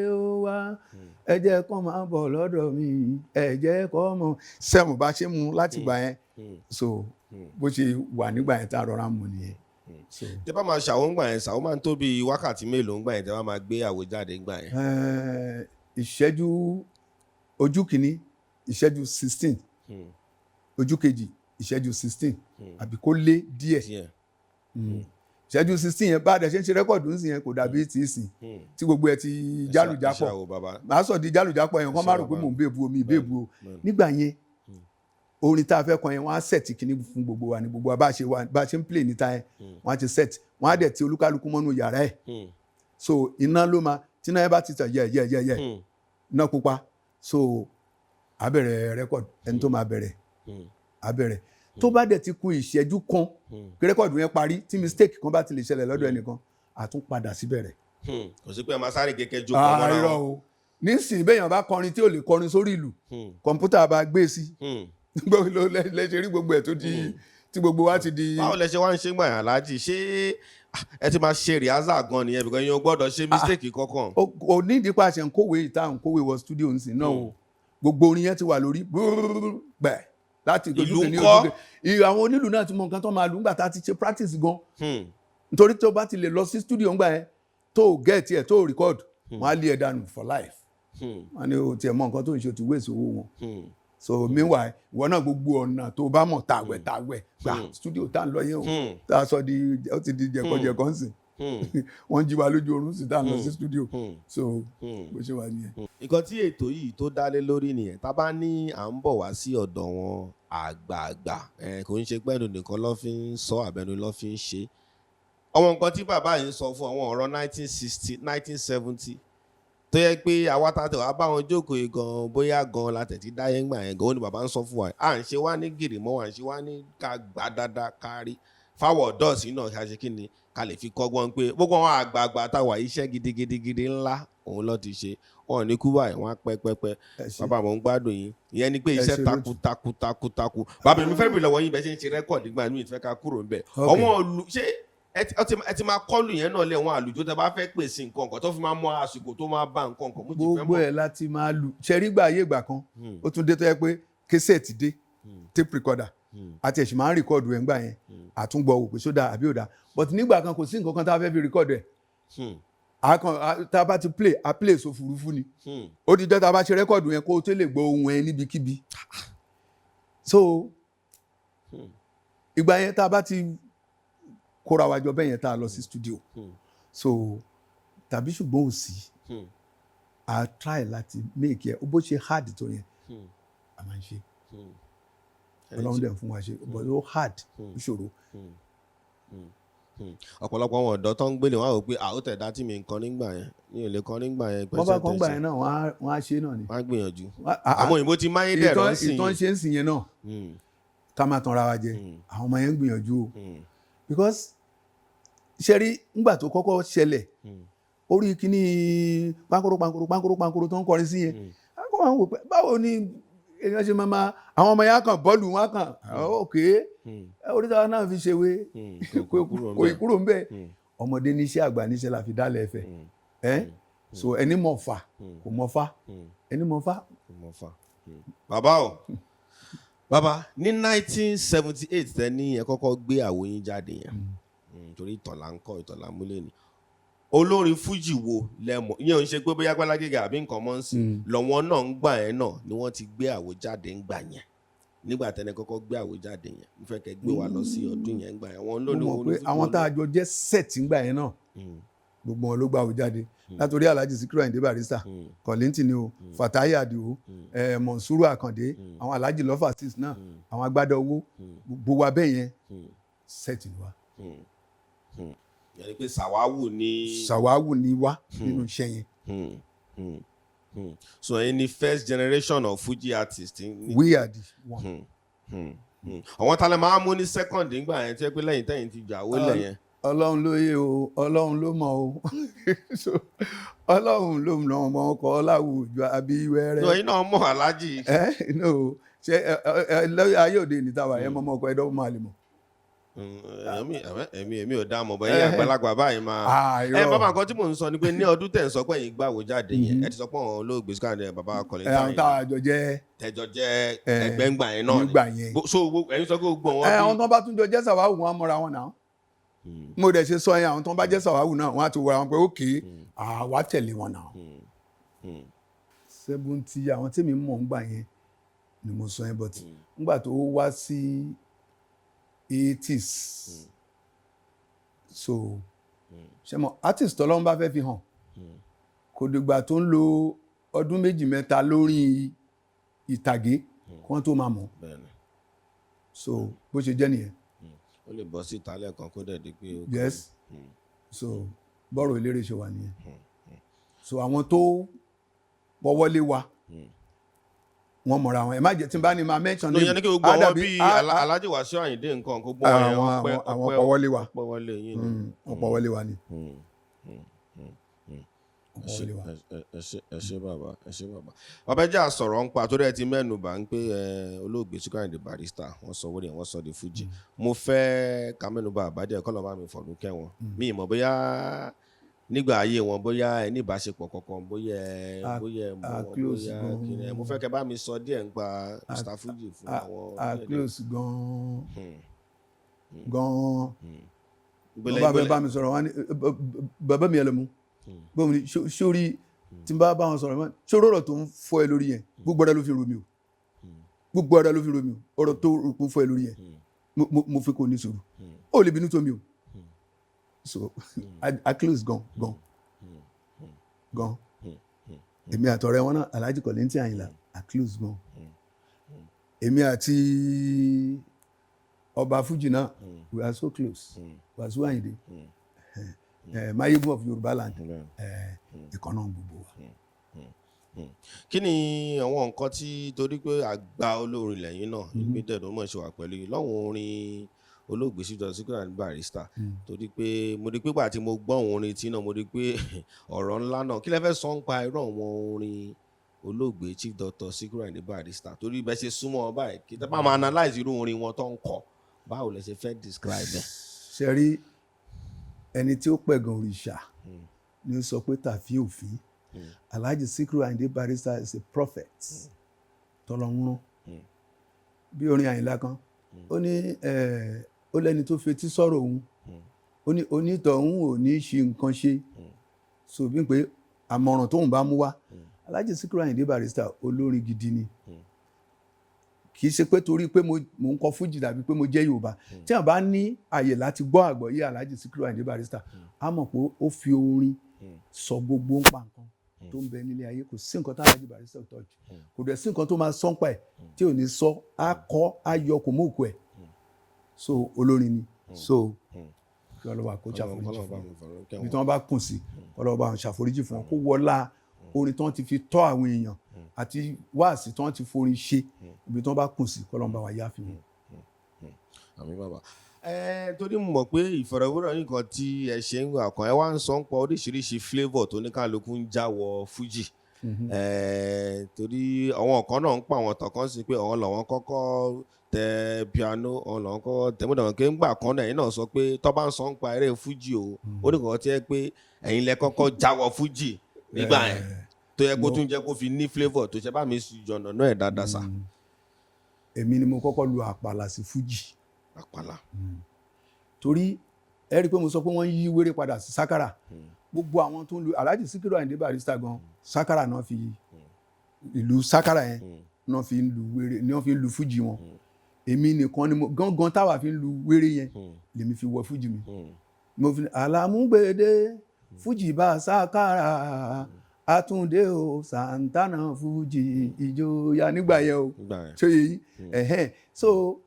wá, ẹ jẹ́ kọ́ máa bọ̀ lọ́dọ̀ mi, ẹ jẹ́ kọ́ ọmọ sẹ́mu bá ṣe mú láti gbà yẹn. So bó ṣe wà nígbà yẹn tá a rọra mú nìyẹn. So Tẹ bá máa ṣàwọn gbà yẹn, ṣàwọn máa ń tó bí wákàtí mélòó ń gbà yẹn tẹ bá máa gbé àwo jáde ń gbà yẹn? Ìṣẹ́jú ojú kìíní, ìṣẹ́jú 16, ojú kejì, ìṣẹ́jú 16 àbí kó lé díẹ̀. Díẹ̀. Ìṣẹ́jú 16 yẹn, bá a dẹ̀ ṣe ń ṣe record ń sìn yẹn, kò dàbí tí ì sìn tí gbogbo ẹ̀ ti jálùjápọ̀. Ẹ ṣe àwò bàbá. Màá sọ di jálùjápọ̀ yẹn kọ́, má rò pé Bàbá. Mò ń bèbú omi ìbèbú o. Nígbà yẹn, orin tá a fẹ́ kọ yẹn, wọ́n á set kíní fún gbogbo wa ní gbogbo wa, bá a ṣe wà, bá a ṣe ń play níta yẹn, wọ́n á ti set, wọ́n á dẹ̀ ti olúkálukú mọ́nú yàrá ẹ̀. So iná ló máa tí iná yẹn bá ti tàn yẹ yẹ yẹ yẹ, iná pupa. So a bẹ̀rẹ̀ record, ẹni tó máa bẹ̀rẹ̀ a bẹ̀rẹ̀. Tó bá dẹ̀ ti kù ìṣẹ́jú kan kí record yẹn parí, tí mistake kan bá ti lè ṣẹlẹ̀ lọ́dọ̀ ẹnìkan, a tún padà sí bẹ̀rẹ̀. Kò sí pé ẹ máa sáré kékeré jókòó mọ́ra Irọ́ wọn. o. Nísìnyí, béèyàn bá kọrin tí ò lè kọrin sórí ìlú, kọ̀ǹpútà bá gbé sí gbogbo ló lẹ ṣe rí gbogbo ẹ̀ tó di tí gbogbo wa ti di. Báwo lẹ ṣe wá ń ṣe gbà yàn, Aláàjì? Ṣé ẹ ti máa ṣe rehearsal gan nìyẹn? Because yín o gbọ́dọ̀ ṣe mistake kankan. O ní ìdí pàṣẹ ń kówé ìta, ń kówé wọ studio nsìn náà o. Gbogbo orin yẹn ti wà lórí gbẹ láti ojú Ìlú kìíní, ńkọ́? ojú kejì. Àwọn onílù náà ti mọ nǹkan tó máa lù ńgbà tá a ti ṣe practice gan, nítorí tó bá ti lè lọ sí studio ńgbà yẹn, tó o get ẹ̀, tó o record, wọ́n á lé ẹ dànù for life. Wọ́n á ní o tiẹ̀ mọ nǹkan tó ń ṣe, o ti waste owó wọn. So meanwhile, ìwọ náà, gbogbo ọ̀nà tó o bá mọ̀, tàwẹ̀ tàwẹ̀ gbà studio tá à ń lọ yẹn o, tá a sọ di ó ti di jẹ̀kọ̀jẹ̀kọ̀ ń sìn, wọ́n jí wa lójú oorun sí tá à ń lọ sí studio. So bó ṣe wà nìyẹn. Nǹkan tí ètò yìí tó dálé lórí nìyẹn. Tá a bá ní à ń bọ̀ wá sí ọ̀dọ̀ wọn àgbààgbà, kò ń ṣe pẹ́ẹ́nu nìkan ló fi ń sọ, àbẹ̀nu ló fi ń ṣe. Àwọn nǹkan tí bàbá yìí ń sọ fún àwọn ọ̀rọ̀ 1960, 1970, tó yẹ pé àwa tá a tẹ̀ wá bá wọn jókòó yìí gan, bóyá gan la tẹ̀ tí dáyé ńgbà yẹn gan, ó ní bàbá ń sọ fún wa. À ń ṣe wá ní gìrì mọ́, à ń ṣe wá ní ká gbà dáadáa kárí fáwọn ọ̀dọ́ sí náà, ká ṣe kí ni ká lè fi kọ́gbọ́n pé gbogbo àwọn àgbààgbà táwa, iṣẹ́ gidigidigidi ńlá òun ló ti ṣe. Wọn ò ní kú báyìí, wọn á pẹ́ pẹ́ pẹ́. Ẹ ṣé. Bàbá, mò ń gbádùn yín. Ìyẹn ni pé Ẹ iṣẹ́ ṣé. taku taku taku taku. Bàbá mi, fẹ́ bèrè lọ́wọ́ yín bẹ́ẹ̀ ṣe ń ṣe record nígbà míì, fẹ́ ká kúrò ńbẹ̀. Ọwọ́n olú, ṣé ẹ ti máa kọ́lù yẹn náà lé wọn àlùjọ tẹ bá fẹ́ pèsè nǹkan kan tó fi máa mọ àsìkò tó máa bá nǹkan kan? Mo ti fẹ́ Gbogbo mọ̀. ẹ̀ láti máa lù ṣẹ̀rí gbà ayé ìgbà kan. Ó tún dé tó yẹ pé cassette dé, tape recorder. Àti ẹ̀sìn máa ń record ẹ̀ ńgbà yẹn, àtúngbọ̀ wò pé sódà àbí òdà, but nígbà kan kò sí nǹkan kan tá a fẹ́ fi record ẹ̀. Tá a bá ti play, a play sófurufú ni. Ó di jọ́ tá a bá ṣe record yẹn kó o tó lè gbọ́ ohun ẹ níbikíbi. So ìgbà yẹn, tá a bá ti kóra wa jọ bẹ́ẹ̀ yẹn, tá a lọ sí studio, so tàbí ṣùgbọ́n ò sí, a try láti make ẹ bó ṣe hard tó yẹn, a máa ń ṣe. Ọlọ́run dẹ̀ ń fún wa ṣe, but ó hard, ó ṣòro. Ọ̀pọ̀lọpọ̀ àwọn ọ̀dọ́ tó ń gbélé wọn á rò pé àwọn tẹ̀dá tí mi ń kọ nígbà yẹn, mi ò lè kọ nígbà yẹn. Wọ́n bá kọ́ ńgbà yẹn náà, wọ́n á ṣe náà ni. Wọ́n á gbìyànjú. Àwọn Àwọn òyìnbó ti máyé dẹ̀rọ̀ ń sìn. Ìtàn ṣe ń sìn yẹn náà, ká má tanra wa jẹ, àwọn ọmọ yẹn ń gbìyànjú o, because ṣe rí ńgbà tó kọ́kọ́ ṣẹlẹ̀, orí kíní pankoro pankoro pankoro pankoro tó ń kọrin sí yẹn, kó máa ń wò pé báwo ni èèyàn ṣe máa ma, àwọn ọmọ yẹn á kàn bọ́ọ̀lù wọn á kàn òkè oríta náà fi ṣèwé, kò ì kúrò ńbẹ̀. Ọmọdé níṣẹ́, àgbà níṣẹ́ la fi dálẹ̀ ẹ̀fẹ̀ ẹ́. So ẹni mọ̀ fà kò mọ̀ fà, ẹni mọ̀ fà. Mọ̀ fà. Bàbá o bàbá, ní 1978 tẹ ní ẹ kọ́kọ́ gbé àwo yín jáde yẹn, torí ìtàn là ń kọ́, ìtàn là ń múlẹ̀ ni. Olórin fújì wo lẹ́mọ̀ ìyẹn ò ń ṣe pé bóyá Gbálágége àbí nǹkan mọ́ ń sìn lọ́wọ́n náà ń gbà yẹn náà ni wọ́n ti gbé àwo jáde ń gbà yẹn? Nígbà tẹ́ni kọ́kọ́ gbé àwo jáde yẹn, mo fẹ́ kẹ́ gbé wa lọ sí ọdún yẹn ń gbà yẹn. Wọ́n Mo lónìí mọ̀ pé àwọn tá a jọ jẹ́ set ńgbà yẹn náà, gbogbo wọn ló gbà wò jáde, látòrí Alhaji Sikiru Ayinde Barrister, Kollington ni o, Fatai Adio, Monsuru Akande, àwọn Alhaji Lọ́fà six náà, àwọn Agbádá owó, gbogbo wa bẹ́ẹ̀ yẹn, set ni wa. Yẹn ni pé Sàwáwù ní. Sàwáwù ni wá nínú iṣẹ́ yẹn. So ẹ̀yin ni first generation of Fuji artist. We are the one. Àwọn talẹ̀ máa mú ní second nígbà yẹn tí ẹ pé lẹ́yìn tẹ́yìn ti gbà wọlé yẹn? Ọlọ́run ló yé o, Ọlọ́run ló mọ̀ o. So Ọlọ́run ló mọ̀ ọmọ ọkọ̀ láwùjọ àbí wẹ́rẹ́. No, ẹ̀yin náà mọ̀, Aláàjì. Ẹ no, ṣe ẹ ẹ lọ́yọ̀ ayé òde ní tàwa ẹ mọ ọmọ ọkọ̀ ẹ̀dọ́ máa lè mọ̀. Èmi ò dá mọ̀ bọ́ ẹ̀yin àgbàlagbà báyìí máa. Ah, Ẹ irọ́. bàbá, nǹkan tí mò ń sọ ni pé ní ọdún tẹ̀ ń sọ pé ẹ̀yin gbàwó jáde yẹn, ẹ ti sọ pé àwọn olóògbé Sikiru Ayinde, bàbá Kollington, Ẹ àwọn táwa jọ jẹ́ tẹjọ jẹ́ ẹgbẹ́ ńgbà yẹn náà ni. Nígbà yẹn. So ẹ̀yin sọ pé gbogbo wọn. Ẹ àwọn tó bá tún jọ jẹ́ sàwáwù, wọn á mọra wọn náà. Mo dẹ̀ ṣe sọ yẹn, àwọn tó bá jẹ́ sàwáwù náà, wọ́n á ti wọra wọn pé ókè, àwa tẹ̀lé wọn náà. 70, àwọn tí mi mọ̀ ń gbà yẹn ni mo sọ yẹn, but ńgbà tó wá sí 80s, so ṣe mọ̀, artist tọ́lọ́run bá fẹ́ fi hàn, kò dìgbà tó ń lo ọdún méjì mẹ́ta lórí ìtàgé kí wọ́n tó máa mọ̀. So bó ṣe jẹ́ nìyẹn. Ó lè bọ́ síta lẹ́ẹ̀kan kó dẹ̀ di pé ó Yes, so bọ́rọ̀ eléré ṣe wà nìyẹn. So àwọn tó pọ̀wọ́lé wa, wọ́n mọ̀ra wọn. Ẹ má jẹ́ tí n bá ní máa mention Ló yẹn ní kí gbogbo á àwọn dàbí bíi Alhaji Wasiu Ayinde nǹkan kó gbọ́ wọn yẹn, àwọn ọpẹ́ àwọn ọpẹ́ pọ̀wọ́lé wa. Ọpẹ́ wọlé yín ni. Wọ́n pọ̀wọ́lé wa ni. Wọ́n Ẹ ṣé, pọ̀wọ́lé wa. ẹ ṣé, ẹ ṣé bàbá, ẹ ṣé bàbá. Bàbá, ẹ jẹ́ á sọ̀rọ̀ ń pa torí ẹ ti mẹ́nu bà ń pé olóògbé Sikiru Ayinde Barrister, wọ́n sọ wọ́n wọ́n sọ di Fuji. Mo fẹ́ ká mẹ́nu bà àbájẹ́ kọ́ lọ́ọ́ bá mi fọ̀dún kẹ́ wọn. Mi ì mọ̀ bóyá nígbà ayé wọn, bóyá ẹ ní ìbáṣepọ̀ kankan, bóyá ẹ bóyá ẹ mọ̀ A wọn, close bóyá gan. kí ni ẹ. Mo fẹ́ kẹ́ bá mi sọ díẹ̀ nípa Mr Fuji fún àwọn A díẹ̀ díẹ̀. close gan gan. Gbélé Wọ́n bá fẹ́ gbélé. bá mi sọ̀rọ̀, wọn ní bàbá mi ẹlẹ́mu bóun ni sórí tí n bá bá wọn sọ̀rọ̀, wọn sórí ọ̀rọ̀ tó ń fọ́ ẹ lórí yẹn, gbogbo ọ̀rọ̀ ló fi ro mi o, gbogbo ọ̀rọ̀ ló fi ro mi o. Ọ̀rọ̀ tó rò pé ó fọ́ ẹ lórí yẹn, mo fi kò ní sùúrù, ó lè bínú tó mi o. So I close gan gan gan. Èmi àtọ̀rẹ́ wọn náà, Alhaji Kollington Àyìnlá, I close gan. Èmi àti ọba Fuji náà, we are so close. Wasiu Ayinde, Mayegun of Yorùbá land, ìkànnà gbogbo wa. Kí ni àwọn nǹkan tí, torí pé àgbà olórin lẹ́yìn náà, ìgbé dẹ̀dọ̀ mọ̀ ṣe wà pẹ̀lú yín lọ́wọ́n orin olóògbé Sikiru Ayinde Barrister, torí pé mo rí pé pàtí mo gbọ́ àwọn orin tí náà, mo rí pé ọ̀rọ̀ ńlá náà, kí lẹ fẹ́ sọ ń pa irú àwọn orin olóògbé Chief Dr. Sikiru Ayinde Barrister? Torí bẹ́ẹ̀ ṣe súnmọ́ ọ báyìí, kí tẹ́ bá máa analyse irú orin wọn tó ń kọ, báwo lẹ ṣe fẹ́ describe ẹ̀? Ṣe rí ẹni tí ó pẹ̀gàn òrìṣà ni ó sọ pé tàfí òfin. Alhaji Sikiru Ayinde Barrister is a prophet tọ́lọ́run rán. Bí orin Àyìnlá kan. Ó ní ó lẹ́ni tó fetí sọ̀rọ̀ òun, ó ní onítọ̀hún ò ní ṣe nǹkan ṣe. So bí pé àmọ̀ràn tóun bá mú wá, Alhaji Sikiru Ayinde Barrister olórin gidi ni. Kì í ṣe pé torí pé mo ń kọ fújì tàbí pé mo jẹ́ Yorùbá. Tí wọ́n bá ní àyè láti gbọ́ àgbọ́yé Alhaji Sikiru Ayinde Barrister, á mọ̀ pé ó fi orin sọ gbogbo ń pa nǹkan tó ń bẹ nílé ayé. Kò sí nǹkan tí Alhaji Barrister touch, kò dẹ̀ sí nǹkan tó máa sọ ń pa ẹ̀ tí ò ní sọ. Á kọ́, á yọ kò mú òkú ẹ̀. So olórin ni. So kí Ọlọ́wà kó ṣàforíjì fún wọn ibi tí wọ́n bá kùn sí, Ọlọ́wà bá wọn ṣàforíjì fún wọn, kó wọlá orin tí wọ́n ti fi tọ́ àwọn èèyàn àti wáàsí tí wọ́n ti forin ṣe, ibi tí wọ́n bá kùn sí, kọ́lọ́n bá wa yáfi wọn. Àmín, bàbá. Ẹ torí mo mọ̀ pé ìfọ̀rọ̀wérọ̀ yìí kan tí ẹ ṣe ń gbà kan, ẹ wá ń sọ ń pọ̀ oríṣiríṣi flavour tó ní kálukú ń já wọ fújì. Torí àwọn kan náà ń pa àwọn tọ̀kan sí pé àwọn làwọn kọ́kọ́ tẹ piano, àwọn làwọn kọ́kọ́ tẹ mọ́tò kí ń gbà kan náà. Ẹ̀yin náà sọ pé tó bá ń sọ ń pa eré fújì o, ó ní kàn tí ẹ pé ẹ̀yin lẹ kọ́kọ́ já wọ fújì nígbà yẹn, tó yẹ kó tún jẹ́ kó fi ní flavour tó ṣe bá mi yọ̀nà náà ẹ̀ dáadáa sà. Èmi ni mo kọ́kọ́ lu àpàlà sí fújì. Àpàlà. Torí ẹ rí i pé mo sọ pé wọ́n yí wéré padà sí sákàrà. Gbogbo àwọn tó ń lu Alhaji Sikiru Ayinde Barrister gan, sákàrà náà fi ìlú sákàrà yẹn náà fi ń lu wéré, ní wọ́n fi ń lu fújì wọn. Èmi nìkan ni mo gángan táwa fi ń lu wéré yẹn lèmi fi wọ fújì mi. Mo fi àlàmúgbèdè fújì bá sákàrà àtúndé o, Santana fújì ìjòyà nígbà yẹn o. Nígbà yẹn. Ṣé yẹ yín? Ẹ̀hẹ́n. So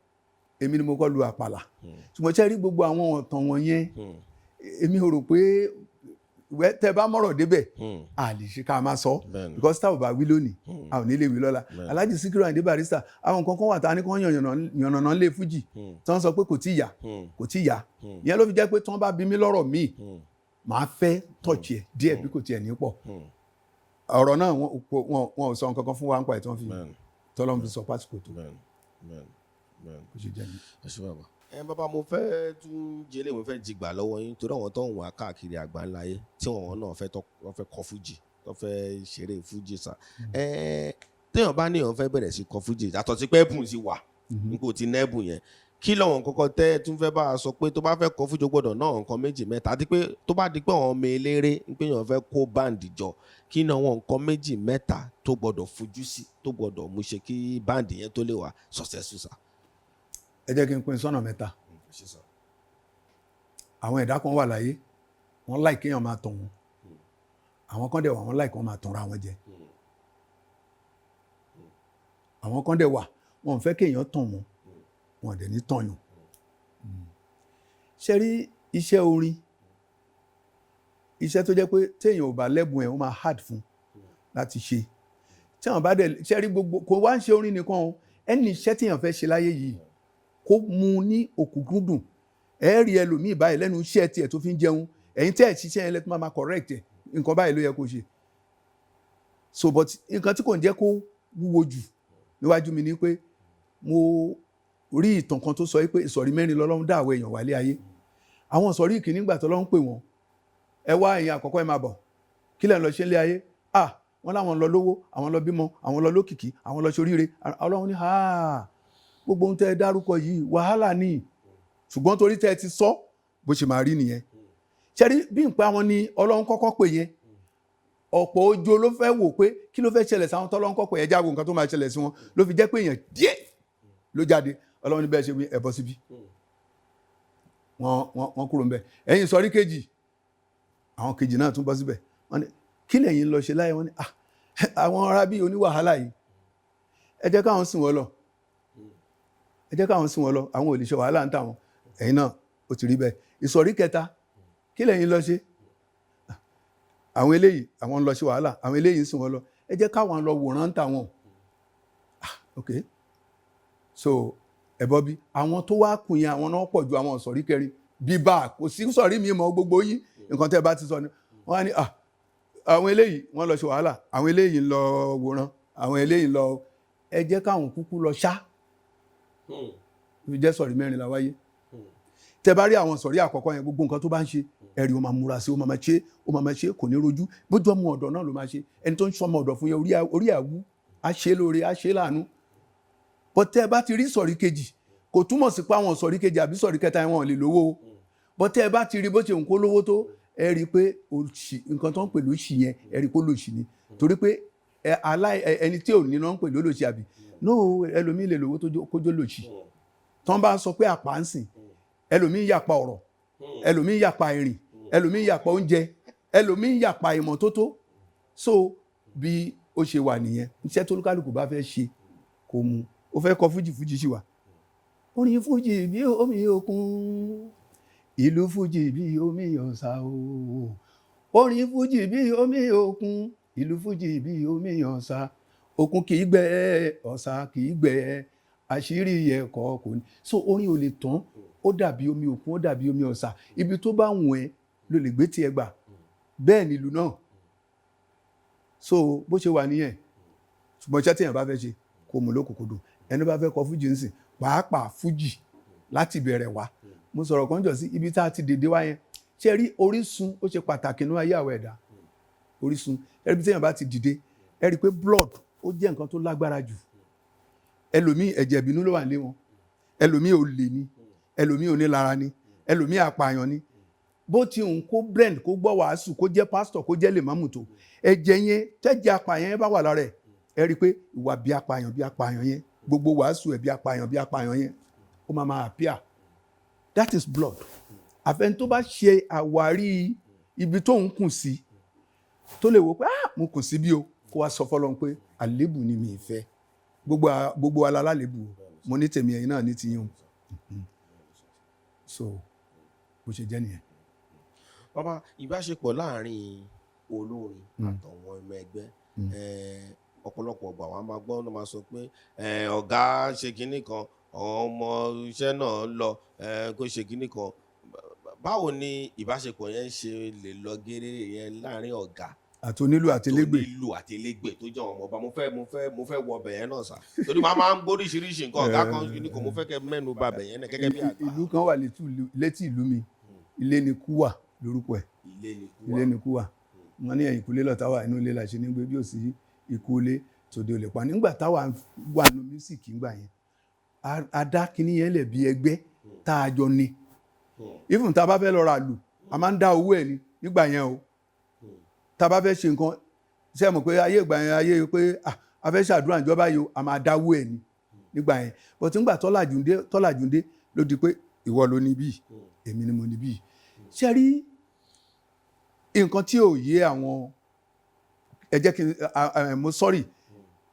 èmi ni mo kọ́ lu àpàlà. Ṣùgbọ́n ṣe rí gbogbo àwọn ọ̀tàn wọ̀nyẹn, èmi ò rò pé tẹ́ bá mọ̀rọ̀ débẹ̀, a lè ṣe ká máa sọ, because tá ò bá wí lónìí, a ò ní lè wí lọ́la. Alhaji Sikiru Ayinde Barrister, àwọn nǹkan kan wà tá a ní kán yànnàná lé fújì tí wọ́n sọ pé kò tí ì yá, kò tí ì yá. Ìyẹn ló fi jẹ́ pé tí wọ́n bá bí mi lọ́rọ̀ míì, màá fẹ́ touch ẹ̀ díẹ̀ bí kò tiẹ̀ ní pọ̀. Ọ̀rọ̀ náà, wọn ò sọ nǹkan kan fún wa nípa ẹ̀ tí wọ́n fi tọ́lọ́run fi sọ pásítọ̀ tó kó ṣe jẹ́ ni. Ẹ ṣé, bàbá. Ẹ bàbá, mo fẹ́ tún jẹlé, mo fẹ́ jìgbà lọ́wọ́ yín torí àwọn tó ń wà káàkiri àgbáńlá ayé tí wọn náà fẹ́ tọ́, wọ́n fẹ́ kọ fújì, tó fẹ́ ṣeré fújì sà. Ẹ téèyàn bá níyàn fẹ́ bẹ̀rẹ̀ sí kọ fújì, yàtọ̀ sí pé ẹ̀bùn ti wà nípò tí nẹ́bùn yẹn, kí lọ́wọ́n kọ́kọ́ tẹ́ tún fẹ́ bá a sọ pé tó bá fẹ́ kọ fújì, ó gbọ́dọ̀ náà nǹkan méjì mẹ́ta, àti pé tó bá di pé àwọn ọmọ eléré ń pé èèyàn fẹ́ kó band jọ, kí ni àwọn nǹkan méjì mẹ́ta tó gbọ́dọ̀ fojú sí, tó gbọ́dọ̀ mú ṣe kí band yẹn tó lè wà successful sà? Ẹ jẹ́ kí n pín sọ́nà mẹ́ta. Àwọn ẹ̀dá kan wà láyé, wọ́n láì kéèyàn máa tàn wọ́n. Àwọn kan dẹ̀ wà, wọ́n láì kàn máa tanra wọn jẹ. Àwọn kan dẹ̀ wà, wọn ò fẹ́ kéèyàn tàn wọ́n, wọn ò dẹ̀ ní tàn yàn. Ṣe rí iṣẹ́ orin, iṣẹ́ tó jẹ́ pé téèyàn ò bá lẹ́bùn ẹ̀, ó máa hard fún láti ṣe. Tí àwọn bá dẹ̀ ṣe rí gbogbo, kò wá ń ṣe orin nìkan o, ẹni iṣẹ́ téèyàn fẹ́ ṣe láyé yìí, kó mú ní òkùnkùndùn. Ẹ rí ẹlòmíì báyìí lẹ́nu iṣẹ́ tiẹ̀ tó fi ń jẹun, ẹ̀yin tẹ́ ẹ̀ ṣiṣẹ́ yẹn lẹ́tọ́ máa correct ẹ̀, nǹkan báyìí ló yẹ kó ṣe. So but nǹkan tí kò ń jẹ́ kó wúwo jù níwájú mi ni pé mo rí ìtàn kan tó sọ pé ìsọ̀rí mẹ́rin lọ́lọ́run dá àwọn èèyàn wálé ayé. Àwọn ìsọ̀rí ìkíní, gbà tọ́lọ́run pè wọ́n, "Ẹ wá, ẹ̀yin àkọ́kọ́, ẹ máa bọ̀, kí lẹ̀ ń lọ ṣe nílé ayé?" Ah, wọ́n láwọn lọ lówó, àwọn lọ bímọ, àwọn lọ lókìkí, àwọn lọ ṣoríire. Ọlọ́run ní, "Ah, gbogbo ohun tẹ́ ẹ dárúkọ yìí, wàhálà ni, ṣùgbọ́n torí tẹ́ ẹ ti sọ, bó ṣe máa rí nìyẹn." Ṣẹ́rí bí nǹkan àwọn ni Ọlọ́run kọ́kọ́ pè yẹn, ọ̀pọ̀ ojo ló fẹ́ wò pé kí ló fẹ́ ṣẹlẹ̀ sáwọn tọ́lọ́run kọ́kọ́ yẹn, jáwọ́ nǹkan tó máa ṣẹlẹ̀ sí wọn, ló fi jẹ́ pé èèyàn díẹ̀ ló jáde. Ọlọ́run ní bẹ́ẹ̀ ṣe wí, ẹ bọ́ síbí. Wọ́n kúrò ńbẹ̀. Ẹ̀yin sọrí kejì, àwọn kejì náà tún bọ́ síbẹ̀. Wọ́n ní, "Kí lẹ̀yin lọ ṣe láyé?" Wọ́n ní, "Ah, àwọn ará bíi oníwàhálà yìí, ẹ jẹ́ káwọn sìn wọ́n lọ, ẹ jẹ́ káwọn sìn wọ́n lọ, àwọn ò lè ṣe wàhálà ń tà wọ́n." Ẹ̀yin náà ó ti rí bẹ́ẹ̀. Ìsọ̀rí kẹta, "Kí lẹ̀yin lọ ṣe?" Àwọn eléyìí, àwọn ń lọ ṣe wàhálà, àwọn eléyìí ń sìn wọ́n lọ, ẹ jẹ́ káwọn lọ wòran ń tà wọ́n. Ah, ok. So ẹ bọ́ bí àwọn tó wá kù yẹn, àwọn náà pọ̀ ju àwọn ìsọ̀rí kẹrin bíbá. Kò sí sọ̀rí mi mọ́, gbogbo yín, nǹkan tẹ́ ẹ bá ti sọ ni wọ́n á ní. Ah, àwọn eléyìí wọ́n lọ ṣe wàhálà, àwọn eléyìí ń lọ wòran, àwọn eléyìí ń lọ, ẹ jẹ́ káwọn kúkú lọ ṣá. Fi jẹ́ sọ̀rí mẹ́rin la wáyé. Tẹ́ bá rí àwọn sọ̀rí àkọ́kọ́ yẹn, gbogbo nǹkan tó bá ń ṣe, ẹ̀rí ó máa múra sí, ó máa ṣe, ó máa ṣe, kò ní rojú. Bójú ọmọ ọ̀dọ̀ náà ló máa ṣe, ẹni tó ń sọmọ ọ̀dọ̀ fún yẹn, orí àwú, á ṣe lóore, á ṣe láàánú. But tẹ́ bá ti rí sọ̀rí kejì, Kò túmọ̀ sí pé àwọn sọ̀rí kejì àbí sọ̀rí kẹta wọn ò lè lówó o, but tẹ́ ẹ bá ti rí bó ṣe ń kó lówó tó, ẹ rí i pé òṣì, nǹkan tó ń pè lóṣì yẹn, ẹ rí i pé lóṣì ni, torí pé ẹ aláì ẹni tí ò ní náà ń pè lólòṣì, àbí? No, ẹlòmíì lè lówó tó kójó lòṣì. Tọ́n bá sọ pé àpá ń sìn, ẹlòmíì yàpá ọ̀rọ̀, ẹlòmíì yàpá ìrìn, ẹlòmíì yàpá oúnjẹ, ẹlòmíì yàpá ìmọ́tótó. So bí ó ṣe wà nìyẹn. Iṣẹ́ tó lúkálùkù bá fẹ́ ṣe kò mú. Ó fẹ́ kọ fújì, fújì sì wà. Orin fújì bí omi òkun, ìlú fújì bí omi ọ̀sà o. Orin fújì bí omi òkun, ìlú fújì bí omi ọ̀sà. Òkun kì í gbẹ, ọ̀sà kì í gbẹ, àṣírí ẹ̀kọ́ kò ní. So orin ò lè tán. Ó dàbí omi òkun, ó dàbí omi ọ̀sà. Ibi tó bá wùn ẹ́ ló lè gbé tiẹ̀ gbà. Bẹ́ẹ̀ nílùú náà. So bó ṣe wà nìyẹn. Ṣùgbọ́n iṣẹ́ téèyàn bá fẹ́ ṣe, kó mú lókùnkúndùn. Ẹni bá fẹ́ kọ fújì ń sìn, pàápàá fújì láti bẹ̀rẹ̀ wá, mo sọ̀rọ̀ kan jọ sí ibi tá a ti dèdè wá yẹn. Ṣé rí orísun, ó ṣe pàtàkì nínú ayé àwọn ẹ̀dá. Orísun, ẹ rí bí téèyàn bá ti dìde, ẹ rí i pé blood, ó jẹ́ nǹkan tó lágbára jù. Ẹlòmíì, ẹ̀jẹ̀ ìbínú ló wà nílé wọn. Ẹlòmíì, olè ni. Ẹlòmíì, onílara ni. Ẹlòmíì, apààyàn ni. Bó ti ń kó blend, kó gbọ́ wàásù, kó jẹ́ pásítọ̀, kó jẹ́ lèmọ́mù tó, ẹ̀jẹ̀ yẹn, tẹ́jẹ̀ apààyàn yẹn bá wà lára ẹ̀, ẹ rí i pé ìwà bí apààyàn bí apààyàn yẹn, gbogbo wàásù ẹ̀, bí apààyàn bí apààyàn yẹn, ó máa máa appear. That is blood. Àfẹn tó bá ṣe àwárí ibi tó ń kùn sí, tó lè wò pé, "Ah, mo kùn sí bí o," kó wá sọ fọlọ́run pé àlébù ni mi ì fẹ́. Gbogbo wa la lálébù o. Mo ní tèmi, ẹ̀yin náà ní tiyín o. So bó ṣe jẹ́ nìyẹn. Bàbá, ìbáṣepọ̀ láàrin olórin àtàwọn ọmọ ẹgbẹ́, ọ̀pọ̀lọpọ̀ ọgbà wọn a máa gbọ́ ọ́n máa sọ pé ọ̀gá ṣe kinní kan, àwọn ọmọ iṣẹ́ náà lọ kó ṣe kinní kan. Báwo ni ìbáṣepọ̀ yẹn ṣe lè lọ géré yẹn láàrin ọ̀gá àti onílù àti elégbè? Onílù àti elégbè tó jẹ́ ọmọ ọba. Mo fẹ́ wọ ọbẹ̀ yẹn náà sà, torí màá máa ń gbóríṣiríṣi nǹkan, ọ̀gá kan kinní kan. Mo fẹ́ kẹ́ mẹ́nu bà bẹ̀ yẹn náà gẹ́gẹ́ bí àgbà. Ìlú kan wà létí ìlú mi, Ilé ni kú wà lórúkọ ẹ̀. Ilé ni kú Ilé wà. ni kú wà. Wọ́n ní ẹ̀yìnkùlé lọ̀tá wà, inú ilé la ṣe ní gbé, bí ò sí ikú ilé, tòde ò lè pa. Nígbà táwa wà nù music ńgbà yẹn, a dá kinní yẹn lẹ̀ bí ẹgbẹ́ tá a jọ ní. Even tá a bá fẹ́ lọ ra lù, a máa ń dá owó ẹ̀ ní nígbà yẹn o. Tá a bá fẹ́ ṣe nǹkan, ṣé ẹ mọ̀ pé ayé ìgbà yẹn, ayé pé ah, a fẹ́ ṣàdúrà ìjọba yìí o, a máa dáwó ẹ̀ ní nígbà yẹn. But nígbà tọ́làjú dé ló di pé ìwọ ló ní bíi, èmi ni mo ní bíi. Ṣe rí nǹkan tí ò yé àwọn, ẹ jẹ́ kí n mo sorry,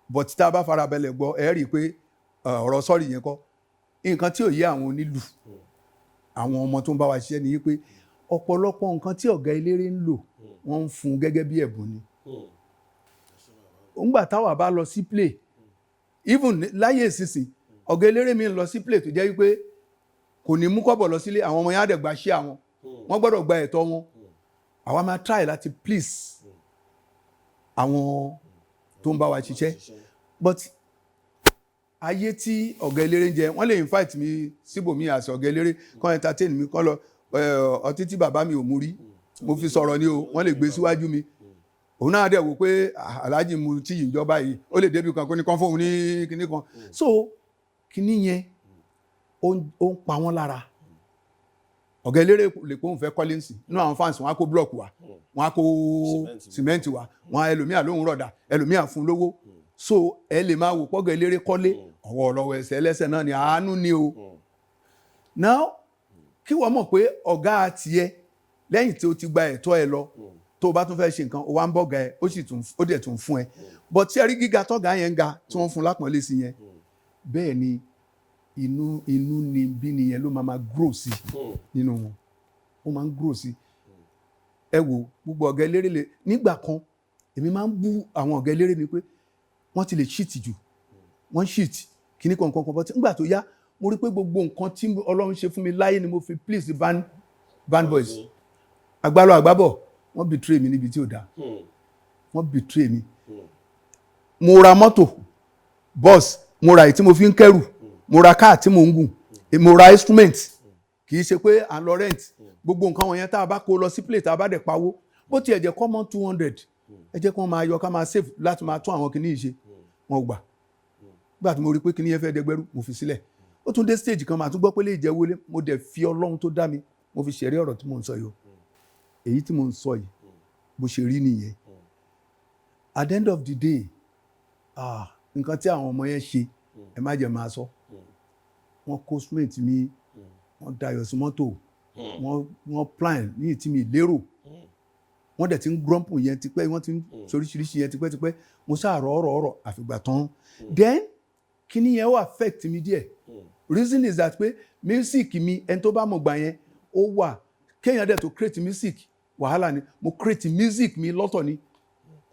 but tá a bá farabalẹ̀ gbọ́, ẹ rí i pé ọ̀rọ̀ sorry yẹn kọ́. Nǹkan tí ò yé àwọn onílù, àwọn ọmọ tó ń bá wa ṣiṣẹ́ ni wípé ọ̀pọ̀lọpọ̀ nǹkan tí ọ̀gá eléré ń lò, wọ́n ń fún un gẹ́gẹ́ bí ẹ̀bùn ni. Ńgbà táwa bá lọ sí play, even láyé ìsinsìn, ọ̀gá eléré mi ń lọ sí play tó jẹ́ wípé kò ní mú kọ́bọ̀ lọ sílé. Àwọn ọmọ yẹn á dẹ̀ gba ṣé àwọn, wọ́n gbọ́dọ̀ gba ẹ̀tọ́ wọn. Àwa máa try láti please àwọn tó ń bá wa ṣiṣẹ́, but ayé tí ọ̀gá eléré ń jẹ, wọ́n lè invite mi síbòmí àti ọ̀gá eléré kàn entertain mi, kàn lọ ọtí tí bàbá mi ò mú rí, mo fi sọ̀rọ̀ ni o, wọ́n lè gbé síwájú mi. Òun náà dẹ̀ wò pé, "Ah, aláàjì mu tí yìí ń jọba yìí," ó lè débi kan kó ní kán fóun ní kinní kan. So kinní yẹn, ó ń pa wọ́n lára. Ọ̀gá eléré lè pé òun fẹ́ kọ́lé ńsìn, nínú àwọn fans, wọn á kó block wá, wọn á kó sìmẹ́ǹtì wá, wọn ẹlòmíà lóhùn rọ̀dà, ẹlòmíà fún lówó. So ẹ lè máa wò pọ́gà eléré kọ́lé, ọwọ́ ọlọ́wọ́ ẹsẹ̀ ẹlẹ́sẹ̀ náà ni, àánú ni o. Now, kí wọ́n mọ̀ pé ọ̀gá tiẹ̀, lẹ́yìn tí o ti gba ẹ̀tọ́ ẹ lọ, tó o bá tún fẹ́ ṣe nǹkan, o wá ń bọ̀gà ẹ, ó sì tún, ó dẹ̀ tún fún ẹ. But tí ẹ rí gíga tọ́gà yẹn ń ga, tí wọ́n fún lápọ̀nlé sí yẹn, bẹ́ẹ̀ ni inú ni bí nìyẹn ló máa máa grow sí nínú wọn. Ó máa ń grow sí. Ẹ wo gbogbo ọ̀gá eléré lè nígbà kan, èmi máa ń bú àwọn ọ̀gá eléré ni pé wọ́n ti lè cheat jù, wọ́n cheat kíní kankan kan. But nígbà tó yá, mo rí pé gbogbo nǹkan tí Ọlọ́run ṣe fún mi láyé ni mo fi please the band boys. Agbálọ̀ àgbábọ̀, wọ́n betray mi níbi tí ò dáa. Wọ́n betray mi. Mo ra mọ́tò bus, mo ra èyí tí mo fi ń kẹ́rù, mo ra káà tí mo ń gùn, mo ra instrument, kì í ṣe pé à ń lọ rent. Gbogbo nǹkan wọ̀nyẹn, tá a bá kó lọ sí play, tá a bá dẹ̀ pawó, bó tiẹ̀ jẹ́ common 200, ẹ jẹ́ kí wọ́n máa yọ, ká máa save láti máa tún àwọn kinní yìí ṣe. Wọn ò gbà. Nígbà tí mo rí pé kinní yẹn fẹ́ dẹgbẹ́rú, mo fi sílẹ̀. Ó tún dé stage kan, màá tún gbọ́ pé lè jẹ́ wọlé. Mo dẹ̀ fi Ọlọ́run tó dá mi, mo fi ṣẹ̀rí ọ̀rọ̀ tí mò ń sọ yìí o. Èyí tí mò ń sọ yìí, bó ṣe rí nìyẹn. At the end of the day, ah, nǹkan tí àwọn ọmọ yẹn ṣe, ẹ má jẹ́ máa sọ. Wọ́n kó cement mi, wọ́n dayọ̀ sí mọ́tò, wọ́n plan ní ìtí mi lérò. Wọ́n dẹ̀ ti ń grumble yẹn tipẹ́, wọ́n ti ń soríṣiríṣi yẹn tipẹ́tipẹ́. Mo ṣáà rọ̀ ọ̀rọ̀ ọ̀rọ̀ àfìgbà tán. Then kíní yẹn ó affect mi díẹ̀. Reason is that pé music mi, ẹni tó bá mọ̀ gbà yẹn, ó wà kéèyàn dẹ̀ tó create music, wàhálà ni. Mo create music mi lọ́tọ̀ ni.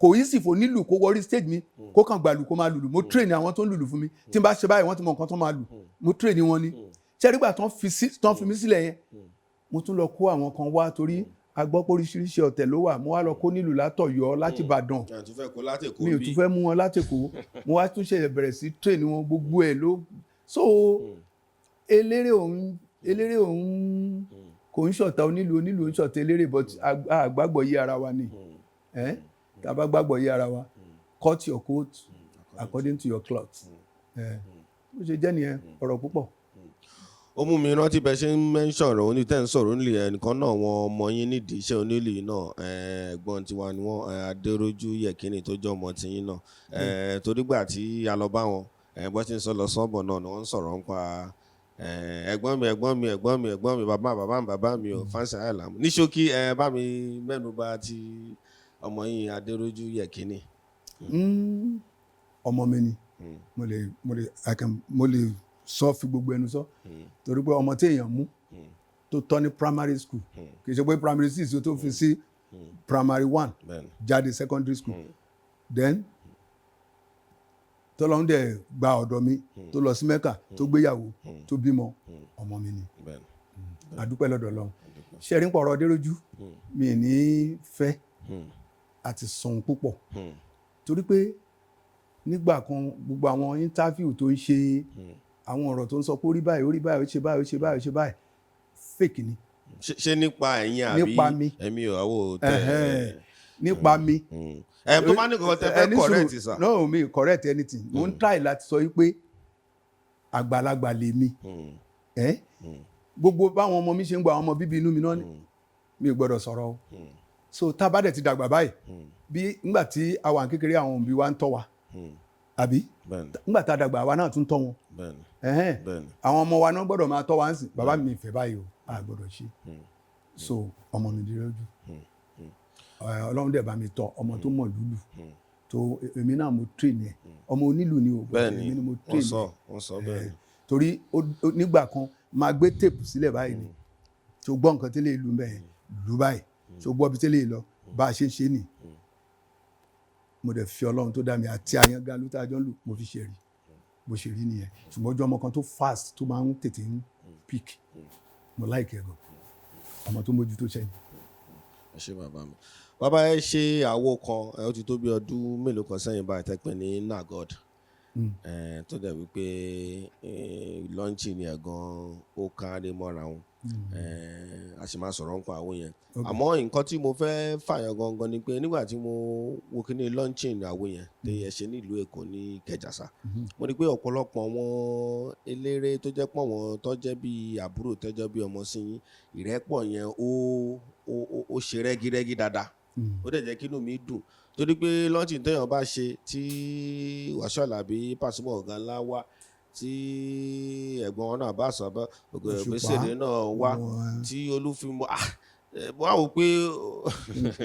Kò easy fò nílù kó wọrí stage mi, kó kàn gbàlù, kó máa lùlù. Mo train àwọn tó ń lùlù fún mi. Tí n bá ṣe báyìí, wọ́n ti mọ nǹkan tó máa lù. Mo train wọn ni. Ṣẹ́rígbà tán fi mí sílẹ̀ yẹn, mo tún lọ kó àwọn kan wá, torí a gbọ́ pé oríṣiríṣi ọ̀tẹ̀ ló wà. Mo wá lọ kó nílùú látọ̀yọ́, láti Ìbàdàn. Ẹ̀ tún fẹ́ kó láti Èkó Mi ò bí? tún fẹ́ mú wọn látèkó. Mo wá tún ṣe bẹ̀rẹ̀ sí train wọn, gbogbo ẹ̀ ló. So eléré òun kò ń ṣọ̀tá onílù, onílù ń ṣọ̀tá eléré, but a gbàgbọ́ yé ara wa ni. Ẹ́ tá a bá gbàgbọ́ yé ara wa, cut your coat according to your cloth. Ẹ̀ bó ṣe jẹ́ nìyẹn, ọ̀rọ̀ púpọ̀. Ó mú mi rántí bẹ́ẹ̀ ṣe ń mention ọ̀rọ̀ oní tẹ́ ń sọ̀rọ̀ onílù, ẹnìkan náà, wọn ọmọ yín nídìí iṣẹ́ onílù yìí náà, ẹ̀gbọ́n tiwa ni wọ́n, Adéròjú Yẹ̀kínì, tó jẹ́ ọmọ tiyín náà, torí gbà tí a lọ bá wọn, bó ṣe ń sọ lọ sọ́bọ̀ náà ni wọ́n ń sọ̀rọ̀ nípa ẹ̀gbọ́n mi, ẹ̀gbọ́n mi, ẹ̀gbọ́n mi, ẹ̀gbọ́n mi, bàbá bàbá mi, bàbá mi ò fáńsì àìlàmù. Ní ṣókí, ẹ bá mi mẹ́nu bà ti ọmọ yín Adéròjú Yẹ̀kínì. Ọmọ mi ni. Mo lè I can mo lè sọ, fi gbogbo ẹnu sọ, torí pé ọmọ tí èèyàn mú tó tọ́ ní primary school, kì í ṣe pé primary six tó fi sí primary one, jáde secondary school, then tọ́lọ́run dẹ̀ gba ọ̀dọ̀ mi, tó lọ sí Mẹ́kà, tó gbéyàwó, tó bímọ, ọmọ mi ni. Àdúpẹ́ lọ́dọ̀ Ọlọ́run. Ṣe rí ń pọ̀rọ̀ Adéròjú, mi ní fẹ́ àti sọ̀hún púpọ̀, torí pé nígbà kan, gbogbo àwọn interview tó ń ṣe, àwọn ọ̀rọ̀ tó ń sọ pé ó rí báyìí, ó rí báyìí, ó ṣe báyìí, ó ṣe báyìí, ó ṣe báyìí, fake ni. Ṣé nípa ẹ̀yin àbí? Nípa mi. Ẹ̀mí ò àwọ̀ tẹ̀. Ẹ̀hẹ́n, nípa mi. Ẹ tó bá ní kankan tẹ fẹ́ Ẹ ní sùúrù. correct sir. No, mi correct anything. Mo ń try láti sọ wípé àgbàlagbà lèmi. Ẹ gbogbo báwọn ọmọ mi ṣe ń gbọ́, àwọn ọmọ bíbí inú mi náà ni, mi ò gbọ́dọ̀ sọ̀rọ̀ o. So tá a bá dẹ̀ ti dàgbà báyìí, bí nígbà tí a wà ní kékeré, àwọn òbí wa ń tọ́ wa, àbí? Bẹ́ẹ̀ni. Nígbà tá a dàgbà, àwa náà tún tọ́ wọn. Ẹ̀hẹ́n. Àwọn ọmọ wa náà gbọ́dọ̀ máa tọ́ wa ń sìn. Bàbá mi ìfẹ́ báyìí o, a gbọ́dọ̀ ṣe. So ọmọ mi dúró jù. Ọlọ́run dẹ̀ bá mi tọ́ ọmọ tó mọ̀ lúlù, tó èmi náà mo train ẹ̀. Ọmọ onílù ni o, but èmi ni mo Wọ́n train sọ ẹ̀. Wọ́n sọ bẹ́ẹ̀ni. Torí nígbà kan, máa gbé tape sílẹ̀ báyìí ni, tó gbọ́ nǹkan tí lè lù bẹ́ẹ̀ lù báyìí, tó gbọ́ bí tí lè lọ, bá a ṣe ń ṣe nì. Mo dẹ̀ fi Ọlọ́run tó dá mi àti àyàngalú tá a jọ ń lù, mo fi ṣe rí bó ṣe rí nìyẹn. Ṣùgbọ́n ojú ọmọ kan tó fast, tó máa ń tètè ń pick, mo like ẹ̀ gan. Ọmọ tó mójútó ṣẹ́yìn. Ẹ ṣé, bàbá mi. Bàbá, ẹ ṣe àwo kan, ẹ ó ti tó bí ọdún mélòó kan sẹ́yìn báyìí, tẹ́ pè ní Nagod, tó dẹ̀ wípé launch ni ẹ̀ gan, ó kárí mọ́ra wọn. A sì máa sọ̀rọ̀ nípa àwo yẹn. Àmọ́ nǹkan tí mo fẹ́ fàyàn gangan ni pé nígbà tí mo wo kíní launching àwo yẹn tí ẹ ṣe nílùú Èkó ní Ìkẹjà, mo rí pé ọ̀pọ̀lọpọ̀ àwọn eléré tó jẹ́ pọ̀ wọ́n, tó jẹ́ bí àbúrò, tó jẹ́ bí ọmọ sí yín, ìrẹ́pọ̀ yẹn ó ṣe rẹ́gírẹ́gí dáadáa. Ó dẹ̀ jẹ́ kí inú mi dùn, torí pé launching téèyàn bá ṣe, tí Wasiu Alabi Pasuma, ọ̀gá ńlá, wá, tí ẹ̀gbọ́n wọn náà bá sọ Òṣùpá, Òbésèré náà wá, wọn, tí Olúfimọ́, ah, mo wá wò pé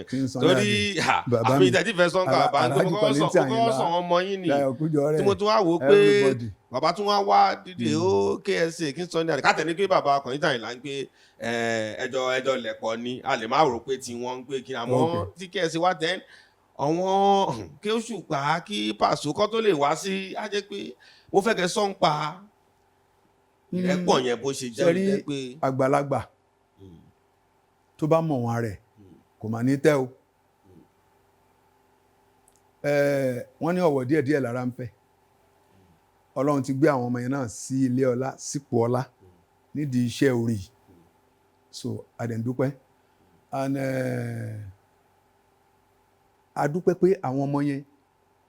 kí n sọ torí Bàbá àmì mi, ìtẹ́tí fẹ́ sọ́nkà bàbá tó Alhaji mo kọ́kọ́ sọ Kollington mo kọ́kọ́ sọ Àyìnlá, àwọn ọmọ yín ni, Dayọ̀ Kújọrẹ́, tí mo tún wá wò pé everybody. Bàbá tún wá wá dídè ó KSA kí n sọ ní àdé kátẹ́ ní pé bàbá Kollington Àyìnlá ń pé ẹjọ́ ẹjọ́ lẹ̀pọ̀ ni, a lè má rò pé tí wọ́n ń pé kí, àmọ́ tí KSA wá, then àwọn kí Òṣùpá, kí Pàṣọ kọ́ tó lè wá sí, á jẹ́ pé mo fẹ́ kẹ́ sọ́ ń pa ìrẹ́pọ̀ yẹn bó ṣe jẹ́ Ṣe rí, jẹ́ pé àgbàlagbà tó bá mọ̀ wọn rẹ̀ kò mà ní tẹ́ o. Wọ́n ní ọ̀wọ̀ díẹ̀díẹ̀ lára ń fẹ́. Ọlọ́run ti gbé àwọn ọmọ yẹn náà sí ilé ọlá, sípò ọlá nídìí iṣẹ́ orin yìí, so àdẹ̀ǹdúpẹ́ and a dúpẹ́ pé àwọn ọmọ yẹn,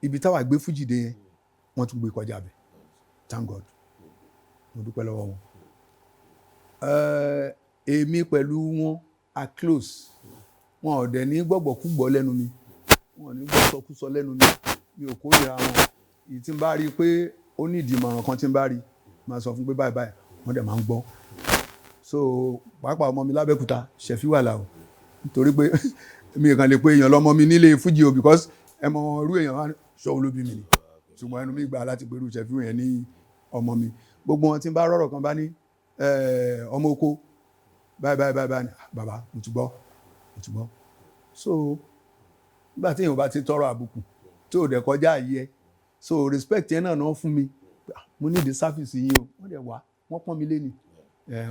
ibi táwa gbé fújì dé yẹn, wọ́n tún gbé kọjá bẹ̀. Thank God. Mo dúpẹ́ lọ́wọ́ wọn. Èmi pẹ̀lú wọn a close. Wọn ò dẹ̀ ní gbọ́gbọ́kúgbọ́ lẹ́nu mi, wọn ò ní gbọ́ sọkúsọ lẹ́nu mi. Mi ò kórìíra wọn. Èyí tí n bá rí i pé ó ní ìdí ìmọ̀ràn kan tí n bá rí, máa sọ fún pé báyìí báyìí, wọ́n dẹ̀ máa ń gbọ́. So pàápàá ọmọ mi lábẹ́kúta, Ṣẹ̀fí wà láò, nítorí pé mi kàn lè pe èèyàn lọ́mọ mi nílé fújì o, because ẹ mọ irú èèyàn wá ṣọ́wó ló bí mi ni. Ṣùgbọ́n ẹnu mi gbà láti pẹ̀lú Ṣẹ̀fí yẹn ní ọmọ mi. Gbogbo wọn tí n bá rọ̀rọ̀ kan bá ní ọmọ oko báyìí báyìí báyìí báyìí, bàbá, mo ti gbọ́, mo ti gbọ́. So nígbà tí èèyàn bá ti tọrọ àbùkù tí ò dẹ̀ kọjá àyè ẹ, so respect yẹn náà náà fún mi. Mo ní the service yín o, wọ́n dẹ̀ wá, wọ́n pọ́n mi lé ni.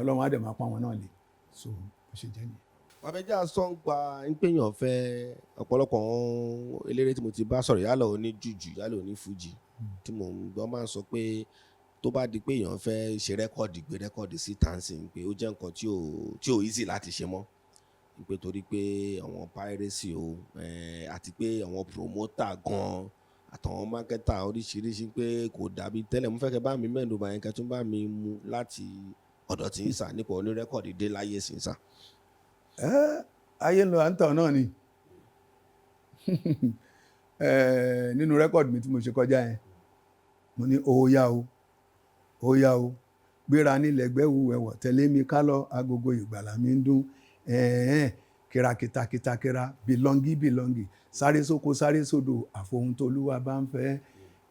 Ọlọ́run á dẹ̀ máa pọ́n wọn náà lé. So bó ṣe jẹ́ nìyẹn. Bàbá sọ ń pa ń péyàn fẹ́ ọ̀pọ̀lọpọ̀ àwọn eléré tí mo ti bá sọ̀rọ̀, yálà oní jùjù, yálà oní fújì, tí mò ń gbọ́ máa ń sọ pé tó bá di pé èèyàn fẹ́ ṣe record, gbé record síta ń sìn, pé ó jẹ́ nǹkan tí ò easy láti ṣe mọ́, pé torí pé àwọn piracy o, àti pé àwọn promoter gan àtàwọn marketer oríṣiríṣi, pé kò dàbí tẹ́lẹ̀. Mo fẹ́ kẹ́ bá mi mẹ́nu bà yẹn, kẹ́ tún bá mi mú láti ọ̀dọ̀ tí ń sà nípa oní record dé láyé sí sà. Ayé ń lọ, à ń tàn náà ni. Nínú record mi tí mo ṣe kọjá yẹn, mo ní ó yá o, ó yá o, gbéra nílẹ̀, gbẹ́wù ẹ̀wọ̀, tẹ̀lé mi ká lọ, agogo ìgbàlà mi ń dún ẹ̀ẹ́n, kìràkìtà kìtàkìrà, bìlọ́ngì bìlọ́ngì, sáré sóko, sáré sódò, àfohun tó Olúwa bá ń fẹ́,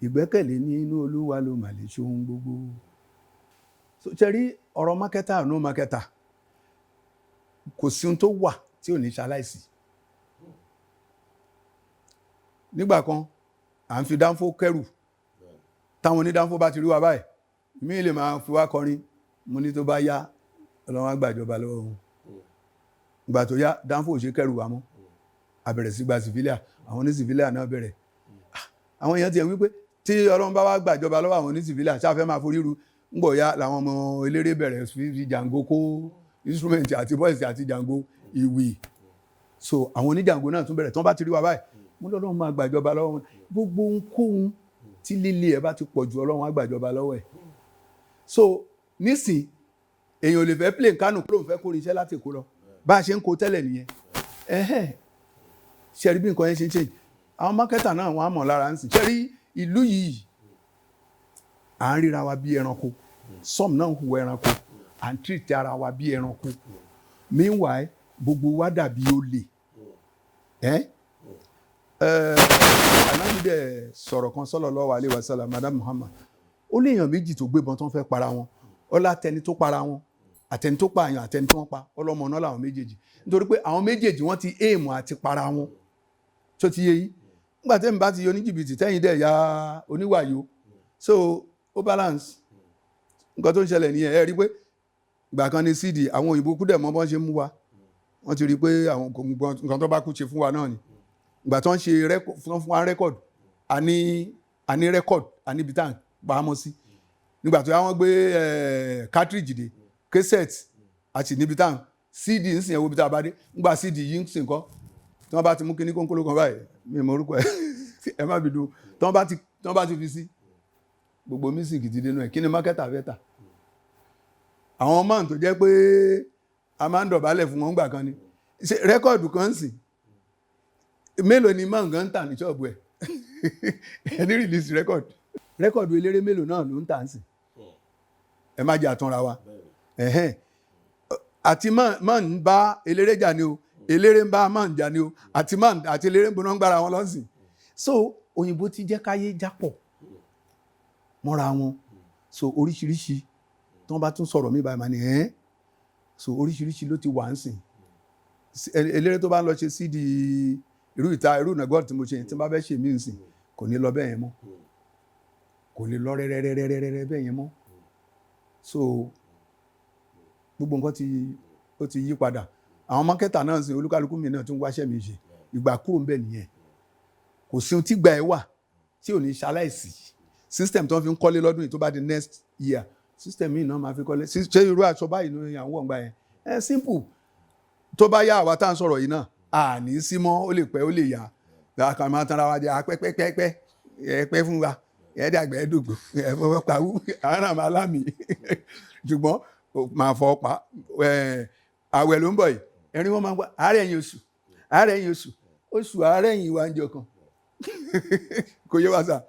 ìgbẹ́kẹ̀lé nínú Olúwa ló mà lè ṣohun gbogbo. So ṣe rí ọ̀rọ̀ marketer, no marketer, kò sí ohun tó wà tí ò ní ṣaláìsí. Nígbà kan, à ń fi dánfó kẹrù. Táwọn onídánfó bá ti rí wa báyìí, mí lè máa fi wá kọrin. Mo ní tó bá yá, Ọlọ́run á gbàjọba lọ́wọ́ wọn. Ìgbà tó yá, dánfó ò ṣe kẹrù wa mọ́, a bẹ̀rẹ̀ sí gba civilian. Àwọn oní civilian náà bẹ̀rẹ̀. Àwọn èèyàn tiẹ̀ wípé tí Ọlọ́run bá wá gbàjọba lọ́wọ́ àwọn oní civilian, ṣáfẹ́ máa forí ru ńgbọ̀ ya. Làwọn ọmọ eléré bẹ̀rẹ̀ fi jàǹgó kó instrument àti voice àti jàǹgó ìwì. So àwọn oníjàǹgó náà tún bẹ̀rẹ̀. Tí wọ́n bá ti rí wa báyìí, mo lọ́lọ́run máa gbàjọba lọ́wọ́ wọn. Gbogbo ohunkóhun tí líle ẹ̀ bá ti pọ̀ ju, Ọlọ́run á gbàjọba lọ́wọ́ ẹ̀. So nísìn, èèyàn ò lè fẹ́ play Kánò kó lóun fẹ́ kó irinṣẹ́ láti Èkó lọ bá a ṣe ń kó tẹ́lẹ̀ nìyẹn. Ẹ̀hẹ́n, ṣe rí bí nǹkan yẹn ṣe ń change. Àwọn marketer náà, wọ́n á mọ̀ lára ń sìn. Ṣe rí ìlú yìí, à ń ríra wa bí ẹranko, some náà ń hùwà ẹranko, à ń treat ara wa bí ẹranko. Meanwhile, gbogbo wa dàbí olè. Ẹ́ Ànábì dẹ̀ sọ̀rọ̀ kan, sallallahu alaihi wasallam, madam Muhammad, ó léèyàn méjì tó gbébọn tó ń fẹ́ para wọn. Ó látẹni tó para wọn, àtẹni tó pààyàn, àtẹni tó wọ́n pa, ọlọ́mọ náà làwọn méjèèjì, nítorí pé àwọn méjèèjì wọ́n ti aim àti para wọn. Tó ti yé yín, nígbà tẹ́mi bá ti yọ ní jìbìtì, tẹ́yìn dẹ̀ ya oníwàyò, so ó balance. Nǹkan tó ń ṣẹlẹ̀ nìyẹn. Ẹ rí i pé ìgbà kan ní CD, àwọn òyìnbó kú dẹ̀ mọ́ bọ́n ṣe mú wa. Wọ́n ti rí i pé àwọn nǹkan tó bá kú ṣe fún wa náà ni. Ìgbà tó ń ṣe fún wa record, a ní record, a níbi tá à ń pa á mọ́ sí. Nígbà tó yá, wọ́n gbé cartridge dé, cassette, àti níbi tá à ń CD ń sìn. Ẹ̀wọ́ ibi tá a bá dé nígbà CD yìí ń sìn kọ́, tí wọ́n bá ti mú kíní kónkóló kan báyìí, mi ò mọ orúkọ ẹ̀, ẹ má bínú, tí wọ́n bá ti fi sí, gbogbo music ti dénú ẹ̀. Kí ni marketer fẹ́ tà? Àwọn man tó jẹ́ pé a máa ń dọ̀bálẹ̀ fún wọn gbà kan ni ṣe record kan ń sìn. Mélòó ni man gan ń tà ní ṣọ́ọ̀bù ẹ̀? Ẹni release record, record eléré mélòó náà ló ń tà ń sìn? Ẹ má jẹ́ àtúnra wa. Ẹ̀hẹ́n, àti man ń bá eléré jà ni o, eléré ń bá man jà ni o, àti man àti eléré ń boná ń gbára wọn lọ́sìn. So òyìnbó ti jẹ́ káyé jápọ̀ mọ́ra wọn. So oríṣiríṣi tí wọ́n bá tún sọ̀rọ̀ mí báyìí, máa ní ẹ́n. So oríṣiríṣi ló ti wà ń sìn. Eléré tó bá ń lọ ṣe CD, irú ìta irú nàgọ́ọ̀tì tí mo ṣe, tí n bá fẹ́ ṣe mí ń sìn, kò ní lọ bẹ́ẹ̀ yẹn mọ́, kò lè lọ rẹ́rẹ́rẹ́rẹ́rẹ́ bẹ́ẹ̀ yẹn mọ́. So gbogbo nǹkan ti ó ti yí padà. Àwọn marketer náà sìn, olúkálukú mi náà tún wáṣẹ́ mi ṣe. Ìgbà kúrò ń bẹ̀ nìyẹn. Kò sí ohun tí gbà ẹ wà tí ò ní ṣaláìsí. System tó ń fi ń kọ́lé lọ́dún yìí, tó bá di next year, system yìí náà máa fi kọ́lé. Ṣé irú aṣọ báyìí ní àwọn ọ̀gbà yẹn ẹ simple. Tó bá yá, àwa tá à ń sọ̀rọ̀ yìí náà, àní sí mọ́. Ó lè pẹ́, ó lè yá, a kàn máa tanra wa jẹ apẹ́pẹ́pẹ́ ẹ pẹ́ fún wa. Ẹ dàgbà, ẹ dògbò, ẹ fọwọ́ pa wú, àwọn náà máa lámì, ṣùgbọ́n máa fọwọ́ pa. Àwẹ̀ ló ń bọ̀ yìí, ẹ̀rín wọn máa ń wá àárẹ̀ yín, oṣù àárẹ̀ yín, oṣù àárẹ̀ yín wá ń jọ kan. Kò yé wa sà,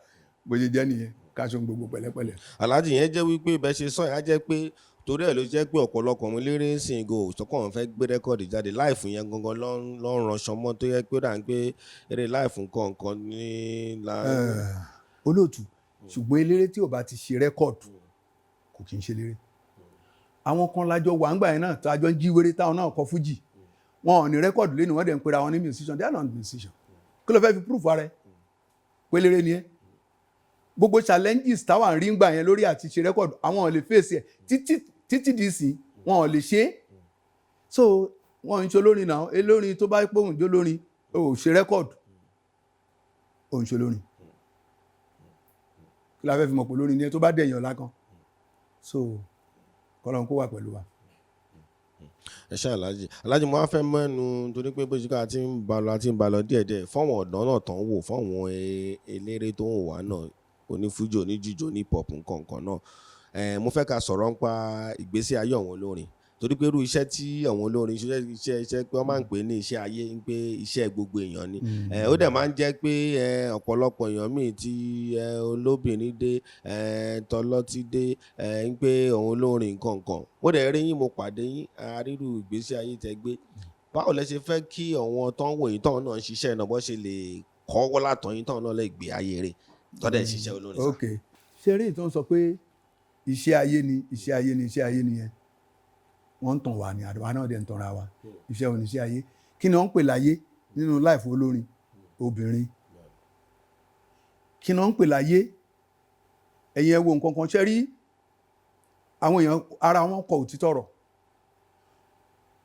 bó ṣe jẹ́ nìyẹn. Ká ṣe ohun gbogbo pẹ̀lẹ́pẹ̀lẹ́. Aláàjì, yẹn jẹ́ wípé bẹ́ẹ̀ ṣe sọ yẹn, á jẹ́ pé torí ẹ̀ ló jẹ́ pé ọ̀pọ̀lọpọ̀ ọmọ eléré ń sìn go sọ́kàn fẹ́ gbé record jáde. Live yẹn gangan ló ń ranṣọ mọ́, tó yẹ pé ó dà ń pé eré live nǹkan ní la. Olóòtú, ṣùgbọ́n eléré tí ò bá ti ṣe record kò kì í ṣe eléré. Àwọn kan lájọ wà ńgbà yẹn náà, tá a jọ ń jí wéré, táwọn náà kọ fújì, wọn ò ní record lẹ́nu, wọ́n dẹ̀ ń pera wọn ní musician. They are not musician. Kí ló fẹ́ fi proof ara ẹ pé eléré ni ẹ? Gbogbo challenges táwa ń rí ńgbà yẹn lórí àti ṣe record, àwọn ò lè face ẹ títí títí di ìsìn, wọn ò lè ṣe é. So wọn ń ṣe olórin náà. Olórin tó bá pòun jó lórin, ò ṣe record, ò ń ṣe olórin. Kí la fẹ́ fi mọ̀ pé olórin ni ẹ tó bá dẹ̀yìn ọ̀la kan? So kọ́lọ́n kó wà pẹ̀lú wa. Ẹ ṣe, aláàjì. Aláàjì, mo wá fẹ́ mẹ́nu torí pé bó ṣe ká ti ń ba lọ àti ń ba lọ díẹ̀díẹ̀, fọ́wọ́n ọ̀dọ́ náà tán wò, fọ́wọ́n eléré tó ń wà náà, onífújì, oníjùjù, onípop, nǹkan náà, mo fẹ́ ká sọ̀rọ̀ nípa ìgbésí ayé àwọn olórin, torí pé irú iṣẹ́ tí àwọn olórin ṣiṣẹ́, iṣẹ́ pé wọ́n máa ń pè ní iṣẹ́ ayé, ń pé iṣẹ́ gbogbo èèyàn ni. Ó dẹ̀ máa ń jẹ́ pé ọ̀pọ̀lọpọ̀ èèyàn míì tí olóbìnrin dé, tọlọ́tí dé, ń pé òun olórin nǹkan kan. Mo dẹ̀ rí yín, mo pàdé yín, arírù ìgbésí ayé tẹ gbé. Báwo lẹ ṣe fẹ́ kí àwọn tó ń wò yín, tóun náà ń ṣiṣẹ́ náà, bọ́ ṣe lè kọ́ látọ̀ yín, tóun náà lè gbé ayé rẹ̀ tọ́dẹ̀ ń ṣiṣẹ́ olórin sá? Ok, ṣe eré tó ń sọ pé iṣẹ́ ayé ni, iṣẹ́ ayé ni, iṣẹ́ ayé nìyẹn, wọ́n ń tàn wá ní, àdúrà náà dẹ̀ ń tanra wa. Iṣẹ́ òní iṣẹ́ ayé, kí ni wọ́n ń pè láyé nínú life olórin? Obìnrin. Kí ni wọ́n ń pè láyé? Ẹ̀yin ẹ wo nǹkan kan ṣe rí, àwọn èèyàn ara wọn kọ òtítọ́ ọ̀rọ̀.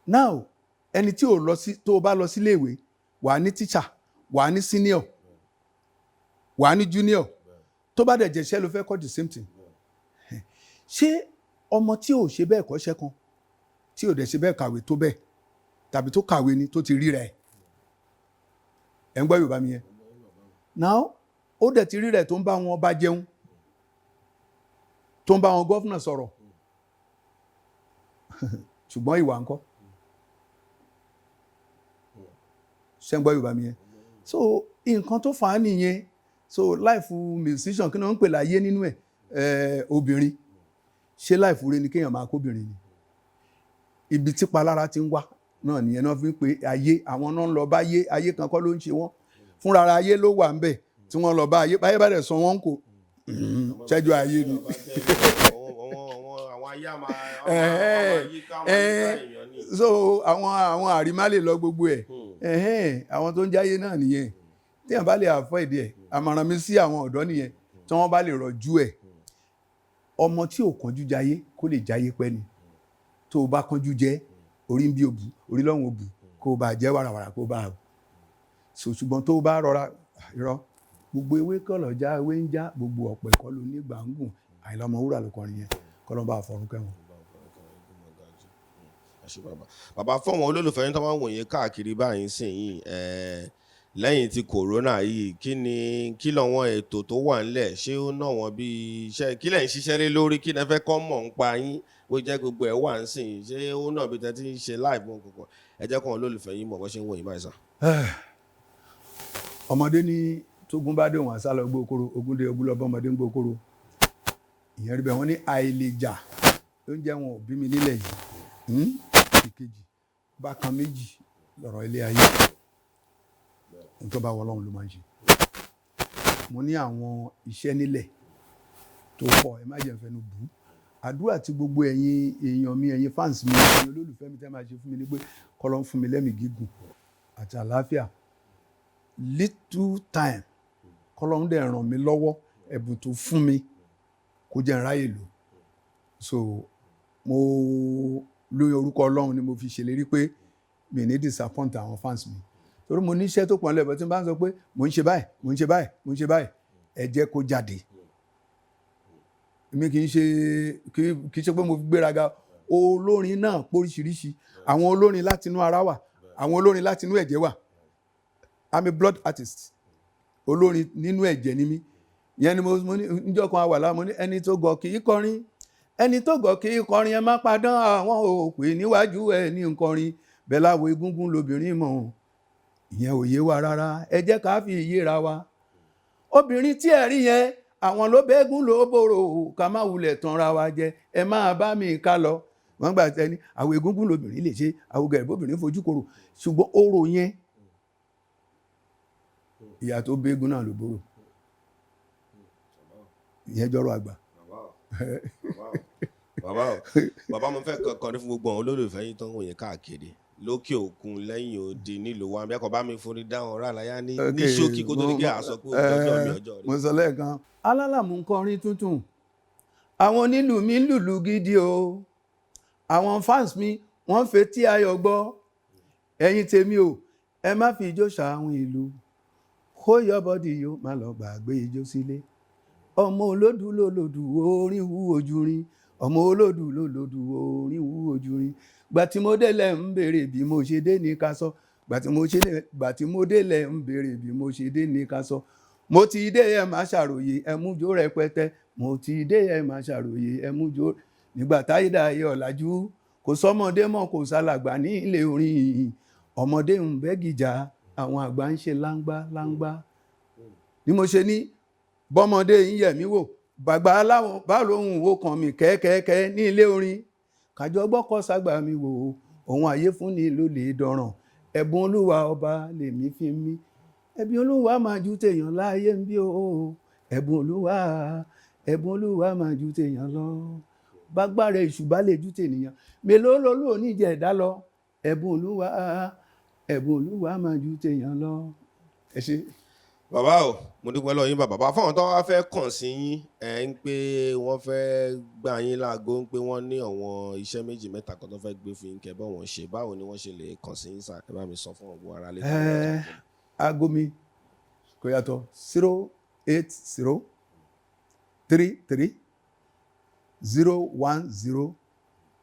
Now, ẹni tí ò lọ sí, tó o bá lọ sílé ìwé, wà á ní teacher, wà á ní senior, wà á ní junior. Tó bá dẹ̀ jẹ́ṣẹ́ ló fẹ́ kọ́, the same thing. Ṣé ọmọ tí ò ṣe bẹ́ẹ̀ kọ́ṣẹ́ kan, tí ò dẹ̀ ṣe bẹ́ẹ̀ kàwé tó bẹ́ẹ̀, tàbí tó kàwé ni tó ti rí rẹ̀, ẹ̀ ń gbọ́ Yorùbá mi yẹn now, ó dẹ̀ ti rí rẹ̀, tó ń bá wọn bá jẹun, tó ń bá wọn governor sọ̀rọ̀, ṣùgbọ́n ìwà ńkọ́? Ṣé ń gbọ́ Yorùbá mi yẹn? So nǹkan tó fà á nìyẹn. So life musician, kí ni wọ́n ń pè láyé nínú ẹ̀? Obìnrin. Ṣé life rẹ ni kéèyàn máa kóbìnrin ni? Ibi tí palára ti ń wá náà nìyẹn náà fi ń pe ayé. Àwọn náà ń lọ bá ayé. Ayé kan kọ́ ló ń ṣe wọ́n fúnra ara, ayé ló wà ń bẹ̀ tí wọ́n lọ bá ayé. Báyé bá dẹ̀ sọ wọ́n kò ṣẹ́jú ayé ni. Àwọn ayé àmà yíká èèyàn ní. So àwọn àrímá lè lọ gbogbo ẹ̀. Àwọn tó ń jáyé náà nìyẹn. Téèyàn bá lè avoid ẹ̀, àmọ̀ràn mi sí àwọn ọ̀dọ́ nìyẹn, tí wọ́n bá lè rọ̀jú ẹ̀. Ọmọ tí ò kánjú jayé kó lè jayé pẹ́ ni. Tó o bá kánjú jẹ́, orí ń bí òbú, orí lọ́hùn òbú, kó o bá jẹ́ wàràwàrà, kó o bá so. Ṣùgbọ́n tó o bá rọra, irọ́, gbogbo ewé kọ̀lọ̀ já ewé ń já, gbogbo ọ̀pẹ̀ kọ́ ló ní gbàngùn. Àyìnlá Ọmọwúrà ló kọrin yẹn, kọ́ ló ń bá àfọ̀rún kẹ́wọn. Ẹ ṣé, bàbá. Bàbá, fún àwọn olólùfẹ́ yín tó máa ń wò yín káàkiri báyìí sìn yìí, lẹ́yìn tí corona yìí, kí ni kí lọ́wọ́n ètò tó wà ńlẹ̀? Ṣé ó ná wọn bí iṣẹ́? Kí lẹ̀ ń ṣiṣẹ́ lé lórí? Kí lẹ fẹ́ kọ́ mọ̀ ń pa yín, bó jẹ́ gbogbo ẹ̀ wà ń sìn? Ṣé ó náà bí tẹ́ ti ń ṣe live mọ́ kankan? Ẹ jẹ́ kó àwọn olólùfẹ́ yín mọ̀ bó ṣe ń wò yín báyìí sàn. Ọmọdé ní tógun bá dé, wọn àṣà lọ gbó kóró. Ogun dé, ogun lọ bá ọmọdé ń gbó kóró. Ìyẹn rí bẹ́ẹ̀. Wọ́n ní àìlèjà ló ń jẹ́ wọn ò bí mi nílẹ̀ yìí. Ìkejì, bákan méjì lọ̀rọ̀ ilé ayé. Ohun tó bá wọ Ọlọ́run ló máa ń ṣe. Mo ní àwọn iṣẹ́ nílẹ̀ tó pọ̀, ẹ má jẹ́ n fẹnu bù ú. Àdúrà tí gbogbo ẹ̀yin èèyàn mi, ẹ̀yin fans mi, ẹ̀yin olólùfẹ́ mi tẹ́ máa ṣe fún mi ni pé k'Ọlọ́run fún mi lẹ́mìí gígùn àti àlàáfíà, little time, k'Ọlọ́run dẹ̀ ràn mí lọ́wọ́, ẹ̀bùn tó fún mi kó jẹ́ n ráyè lò. So mo lórí orúkọ Ọlọ́run ni mo fi ṣèlérí pé mi ní disappoint àwọn fans mi, torí mo ní iṣẹ́ tó pọ̀ nílẹ̀ bọ́. Tí n bá ń sọ pé mò ń ṣe báyìí, mò ń ṣe báyìí, mò ń ṣe báyìí, ẹ jẹ́ kó jáde. Èmi kì í ṣe pé mo fi gbéraga. Olórin náà póríṣiríṣi. Àwọn olórin látinú ara wà, àwọn olórin látinú ẹ̀jẹ̀ wà. I'm a blood artist. Olórin nínú ẹ̀jẹ̀ ni mí. Ìyẹn ni mo ní níjọ́ kan àwàlá, mo ní ẹni tó gọ̀ kì í kọrin, ẹni tó gọ̀ kì í kọrin, ẹ má padán àwọn òpè níwájú ẹ ní nkọrin bẹ́ẹ̀ láwo egúngún lobìnrin mọ̀. Ìyẹn ò yé wa rárá, ẹ jẹ́ ká fi yéra wa. Obìnrin tí ẹ rí yẹn, àwọn ló bẹ́gùn ló bòrò, ká má wulẹ̀ tanra wa jẹ, ẹ máa bá mi ká lọ. Wọ́n gbà tẹni àwọn egúngún lobìnrin lè ṣe, àwọn gẹ̀rẹ́ bóbìnrin fojú korò, ṣùgbọ́n orò yẹn, ìyá tó bẹ́gùn náà ló bòrò. Ìyẹn jọrọ àgbà. Bàbá o, bàbá, mo fẹ́ kọrin fún gbogbo àwọn olólùfẹ́ yín tó ń wò yín káàkiri lókè òkun, lẹ́yìn odi, nílùú wa. Bí ẹ kò bá mi forí dáhùn ọ̀rọ̀ àlàyé ní ṣókí kó tó ní kí a sọ pé ọjọ́ mi ọjọ́ rẹ̀. Mo sọ lẹ́ẹ̀kan, alálàmú ń kọrin tuntun, àwọn onílù mi ń lùlù gidi o, àwọn fans mi wọ́n fetí ayọ̀ gbọ́. Ẹ̀yin tèmi o, ẹ má fi ijó ṣàwọn ìlú kó yọ bọ́dì yó, má lọ gbàgbé ijó sílé. Ọmọ olódù lólodù orin wú ojú rin, ọmọ olódù lólodù orin wú ojú rin. Gbà tí mo délẹ̀ ń béèrè bí mo ṣe dé ní ká sọ, gbà tí mo délẹ̀ ń béèrè bí mo ṣe dé ní ká sọ. Mo ti dé, ẹ má ṣàròyé, ẹ mú jó rẹpẹtẹ. Mo ti dé, ẹ má ṣàròyé, ẹ mú jó. Nígbà táyédà ayé ọ̀làjú, kò sọmọdé mọ́, kò sálàgbà ní ilé orin yìí. Ọmọdé ń bẹ́ gìjà, àwọn àgbà ń ṣe láńgbá láńgbá. Ni mo ṣe ní bọ́mọdé ń yẹ̀ mí wò, bàgbà aláwọ̀ bá lóhùn wo kàn mí kẹ́kẹ́kẹ́ ní ilé orin. Kàjọ gbọ́kọ̀ ságbà mi wò ó, òun àyè fún ni ló lè dọ̀ràn. Ẹ̀bùn Olúwa ọba lèmi fi mí, ẹ̀bùn Olúwa máa ju tèèyàn láàyè ń bí o. Ẹ̀bùn Olúwa, ẹ̀bùn Olúwa máa ju tèèyàn lọ. Bágbára èṣù bá lè ju tènìyàn mélòó ló lò ní ìjẹ ẹ̀dá lọ. Ẹ̀bùn Olúwa, ẹ̀bùn Olúwa máa ju tèèyàn lọ. Ẹ ṣé. Bàbá o, mo dúpẹ́ lọ́wọ́ yín, bàbá. Bàbá, fáwọn tó wá fẹ́ kàn sí yín, ẹ ń pé wọ́n fẹ́ gbà yín láago, ń pé wọ́n ní àwọn iṣẹ́ méjì mẹ́ta kan tó fẹ́ gbé fún yín kẹ́ bọ́ wọ́n ṣe, báwo ni wọ́n ṣe lè kàn sí yín sà? Ẹ bá mi sọ fún ọ̀gbọ́n ara lè. Aago mi kò yàtọ̀,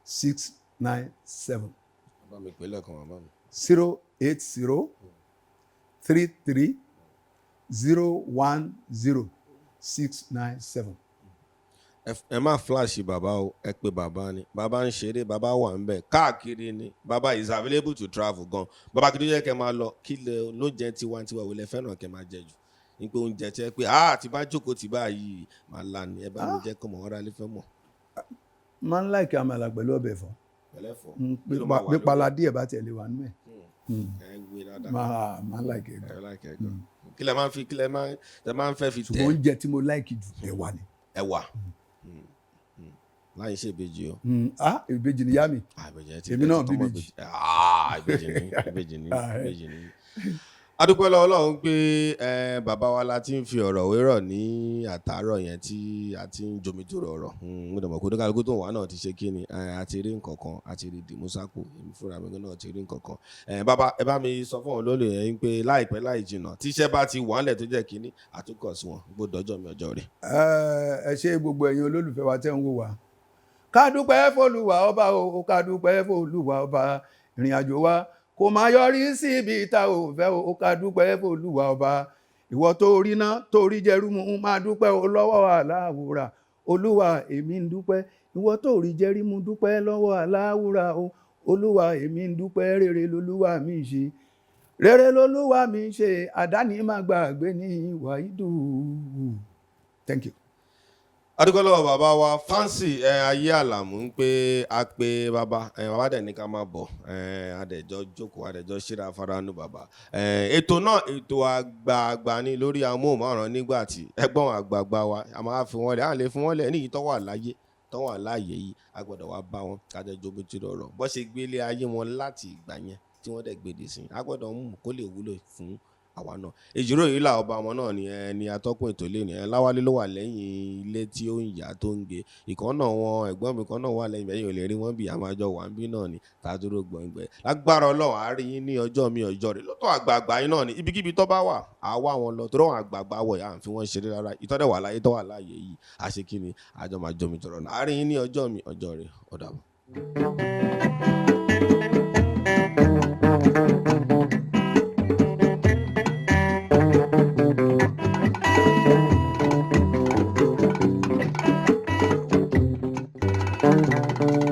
08033010697. Bàbá mi, pè lẹ́ẹ̀kan, bàbá mi. 08033010697. Ẹ má flash bàbá o, ẹ pé bàbá ni. Bàbá ń ṣeré, bàbá wà ń bẹ káàkiri ni. Bàbá is available to travel gan. Bàbá, kí ló yẹ kẹ́ máa lọ? Kí lẹ lóúnjẹ tiwantiwa wo lẹ fẹ́ràn kẹ́ máa jẹ jù, ní pé oúnjẹ tẹ́ pé ah, tí bá jókòó tí báyìí máa la ni, ẹ bá mi jẹ́ kọ́ mọ̀ ọ́rá lè fẹ́ mọ̀. Máa ń like àmàlà pẹ̀lú ọbẹ̀ ẹ̀fọ́. Pẹ̀lẹ́fọ́. Mm, pípala díẹ̀ bá tiẹ̀ lè wà nínú ẹ̀. Ẹ gbé dáadáa. Máa ń like ẹ̀ gan. Ẹ like ẹ gan. Kí lẹ máa ń fi, kí lẹ máa tẹ máa ń fẹ́ fi tẹ? Ṣùgbọ́n oúnjẹ tí mo like jù, ẹ̀wà ni. Ẹ̀wà láyé ṣe ìbejì o. Ah, ìbejì ni ìyá mi. Ah, ìbejì ẹ ti Èmi ẹ ti náà tọmọ. bíbejì. Ah, ìbejì ni, ìbejì ni. Ah, ẹ. Ìbejì ni. Adúpẹ́ lọ́wọ́ Ọlọ́run pé ẹ, bàbá wa la ti ń fi ọ̀rọ̀ wérọ̀ ní àtàárọ̀ yẹn tí a ti ń jomitoro ọ̀rọ̀. Mo dẹ̀ mọ̀ pé oníkálukú tó ń wá náà ti ṣe kí ni, a ti rí nǹkan kan, a ti rí dìmú sápò. Èmi fúnra mi náà ti rí nǹkan kan. Bàbá, ẹ bá mi sọ fún òun lónìí yẹn pé láìpẹ́ láì jìnnà, tíṣẹ́ bá ti wà ńlẹ̀ tó jẹ́ kínní, àtúnkọ̀ sí wọn gbọ́dọ̀ ọjọ́ mi ọjọ́ rẹ̀. Ẹ ṣé gbogbo ẹ̀yin olólùfẹ́ wa tẹ́ ń wò wá. Ká dúpẹ́ f'Olúwa ọba o, ká dúpẹ́ f'Olúwa ọba. Ìrìn àjò wa kò máa yọrí sí ibi tá ò fẹ́ o, ká dúpẹ́ f'Olúwa ọba. Ìwọ tó rí ná tó rí jẹrú mu, máa dúpẹ́ o lọ́wọ́ aláwùrà. Olúwa èmi ń dúpẹ́. Ìwọ tó rí jẹrí mu, dúpẹ́ lọ́wọ́ aláwùrà o. Olúwa èmi ń dúpẹ́. Rere lolúwa mi ń ṣe, rere lolúwa mi ń ṣe, àdáni má gbàgbé ní wàhídù. Thank you. Adúpẹ́ lọ́wọ́ bàbá wa Fancy ẹ ayé àlàmú, ń pé a pé bàbá ẹ, bàbá dẹ̀ ní ká máa bọ̀ ẹ, adẹ̀jọ́ jókòó, adẹ̀jọ́ ṣíra faranu bàbá ẹ. Ètò náà, ètò àgbààgbà ni lórí amóhùnmáwòrán. Nígbà tí ẹgbọ́n àgbààgbà wa, a máa fi wọ́n lẹ̀, à lè fi wọ́n lẹ̀ níyì tó wà láyé, tó wà láàyè yìí, a gbọ́dọ̀ wá bá wọn kájọ jókòó tí lọ́rọ̀ bọ́ ṣe gbélé ayé wọn láti ìgbà yẹn tí wọ́n dẹ̀ gbèdè sí, a gbọ́dọ̀ mú kó lè wúlò fún àwa náà. Èjìrò yìí là ọba ọmọ náà ni ẹni atọ́kùn ètò lé ní ẹ. Láwálé ló wà lẹ́yìn ilé tí ó ń yá tó ń ge ìkan náà. Wọn ẹ̀gbọ́n mi kan náà wà lẹ́yìn bẹ́yìn, ò lè rí wọn bí àmàjọ wà ń bí náà ni tá a dúró gbọ̀ngbẹ́. Lágbára Ọlọ́run, á rí yín ní ọjọ́ mi ọjọ́ rẹ̀ lọ́tọ̀. Àgbààgbà yín náà ni ibikíbi tó bá wà, á wá wọn lọ torí àwọn àgbààgbà wọ̀ yà à ń fi wọ́n ṣeré rárá. Ìtọ́dẹ̀ wà láyé tó wà láàyè yìí, àṣekínni àjọ máa jomi tọrọ náà. Á rí yín ní ọjọ́ mi ọjọ́ rẹ̀. Ó dàbọ̀. Thank you.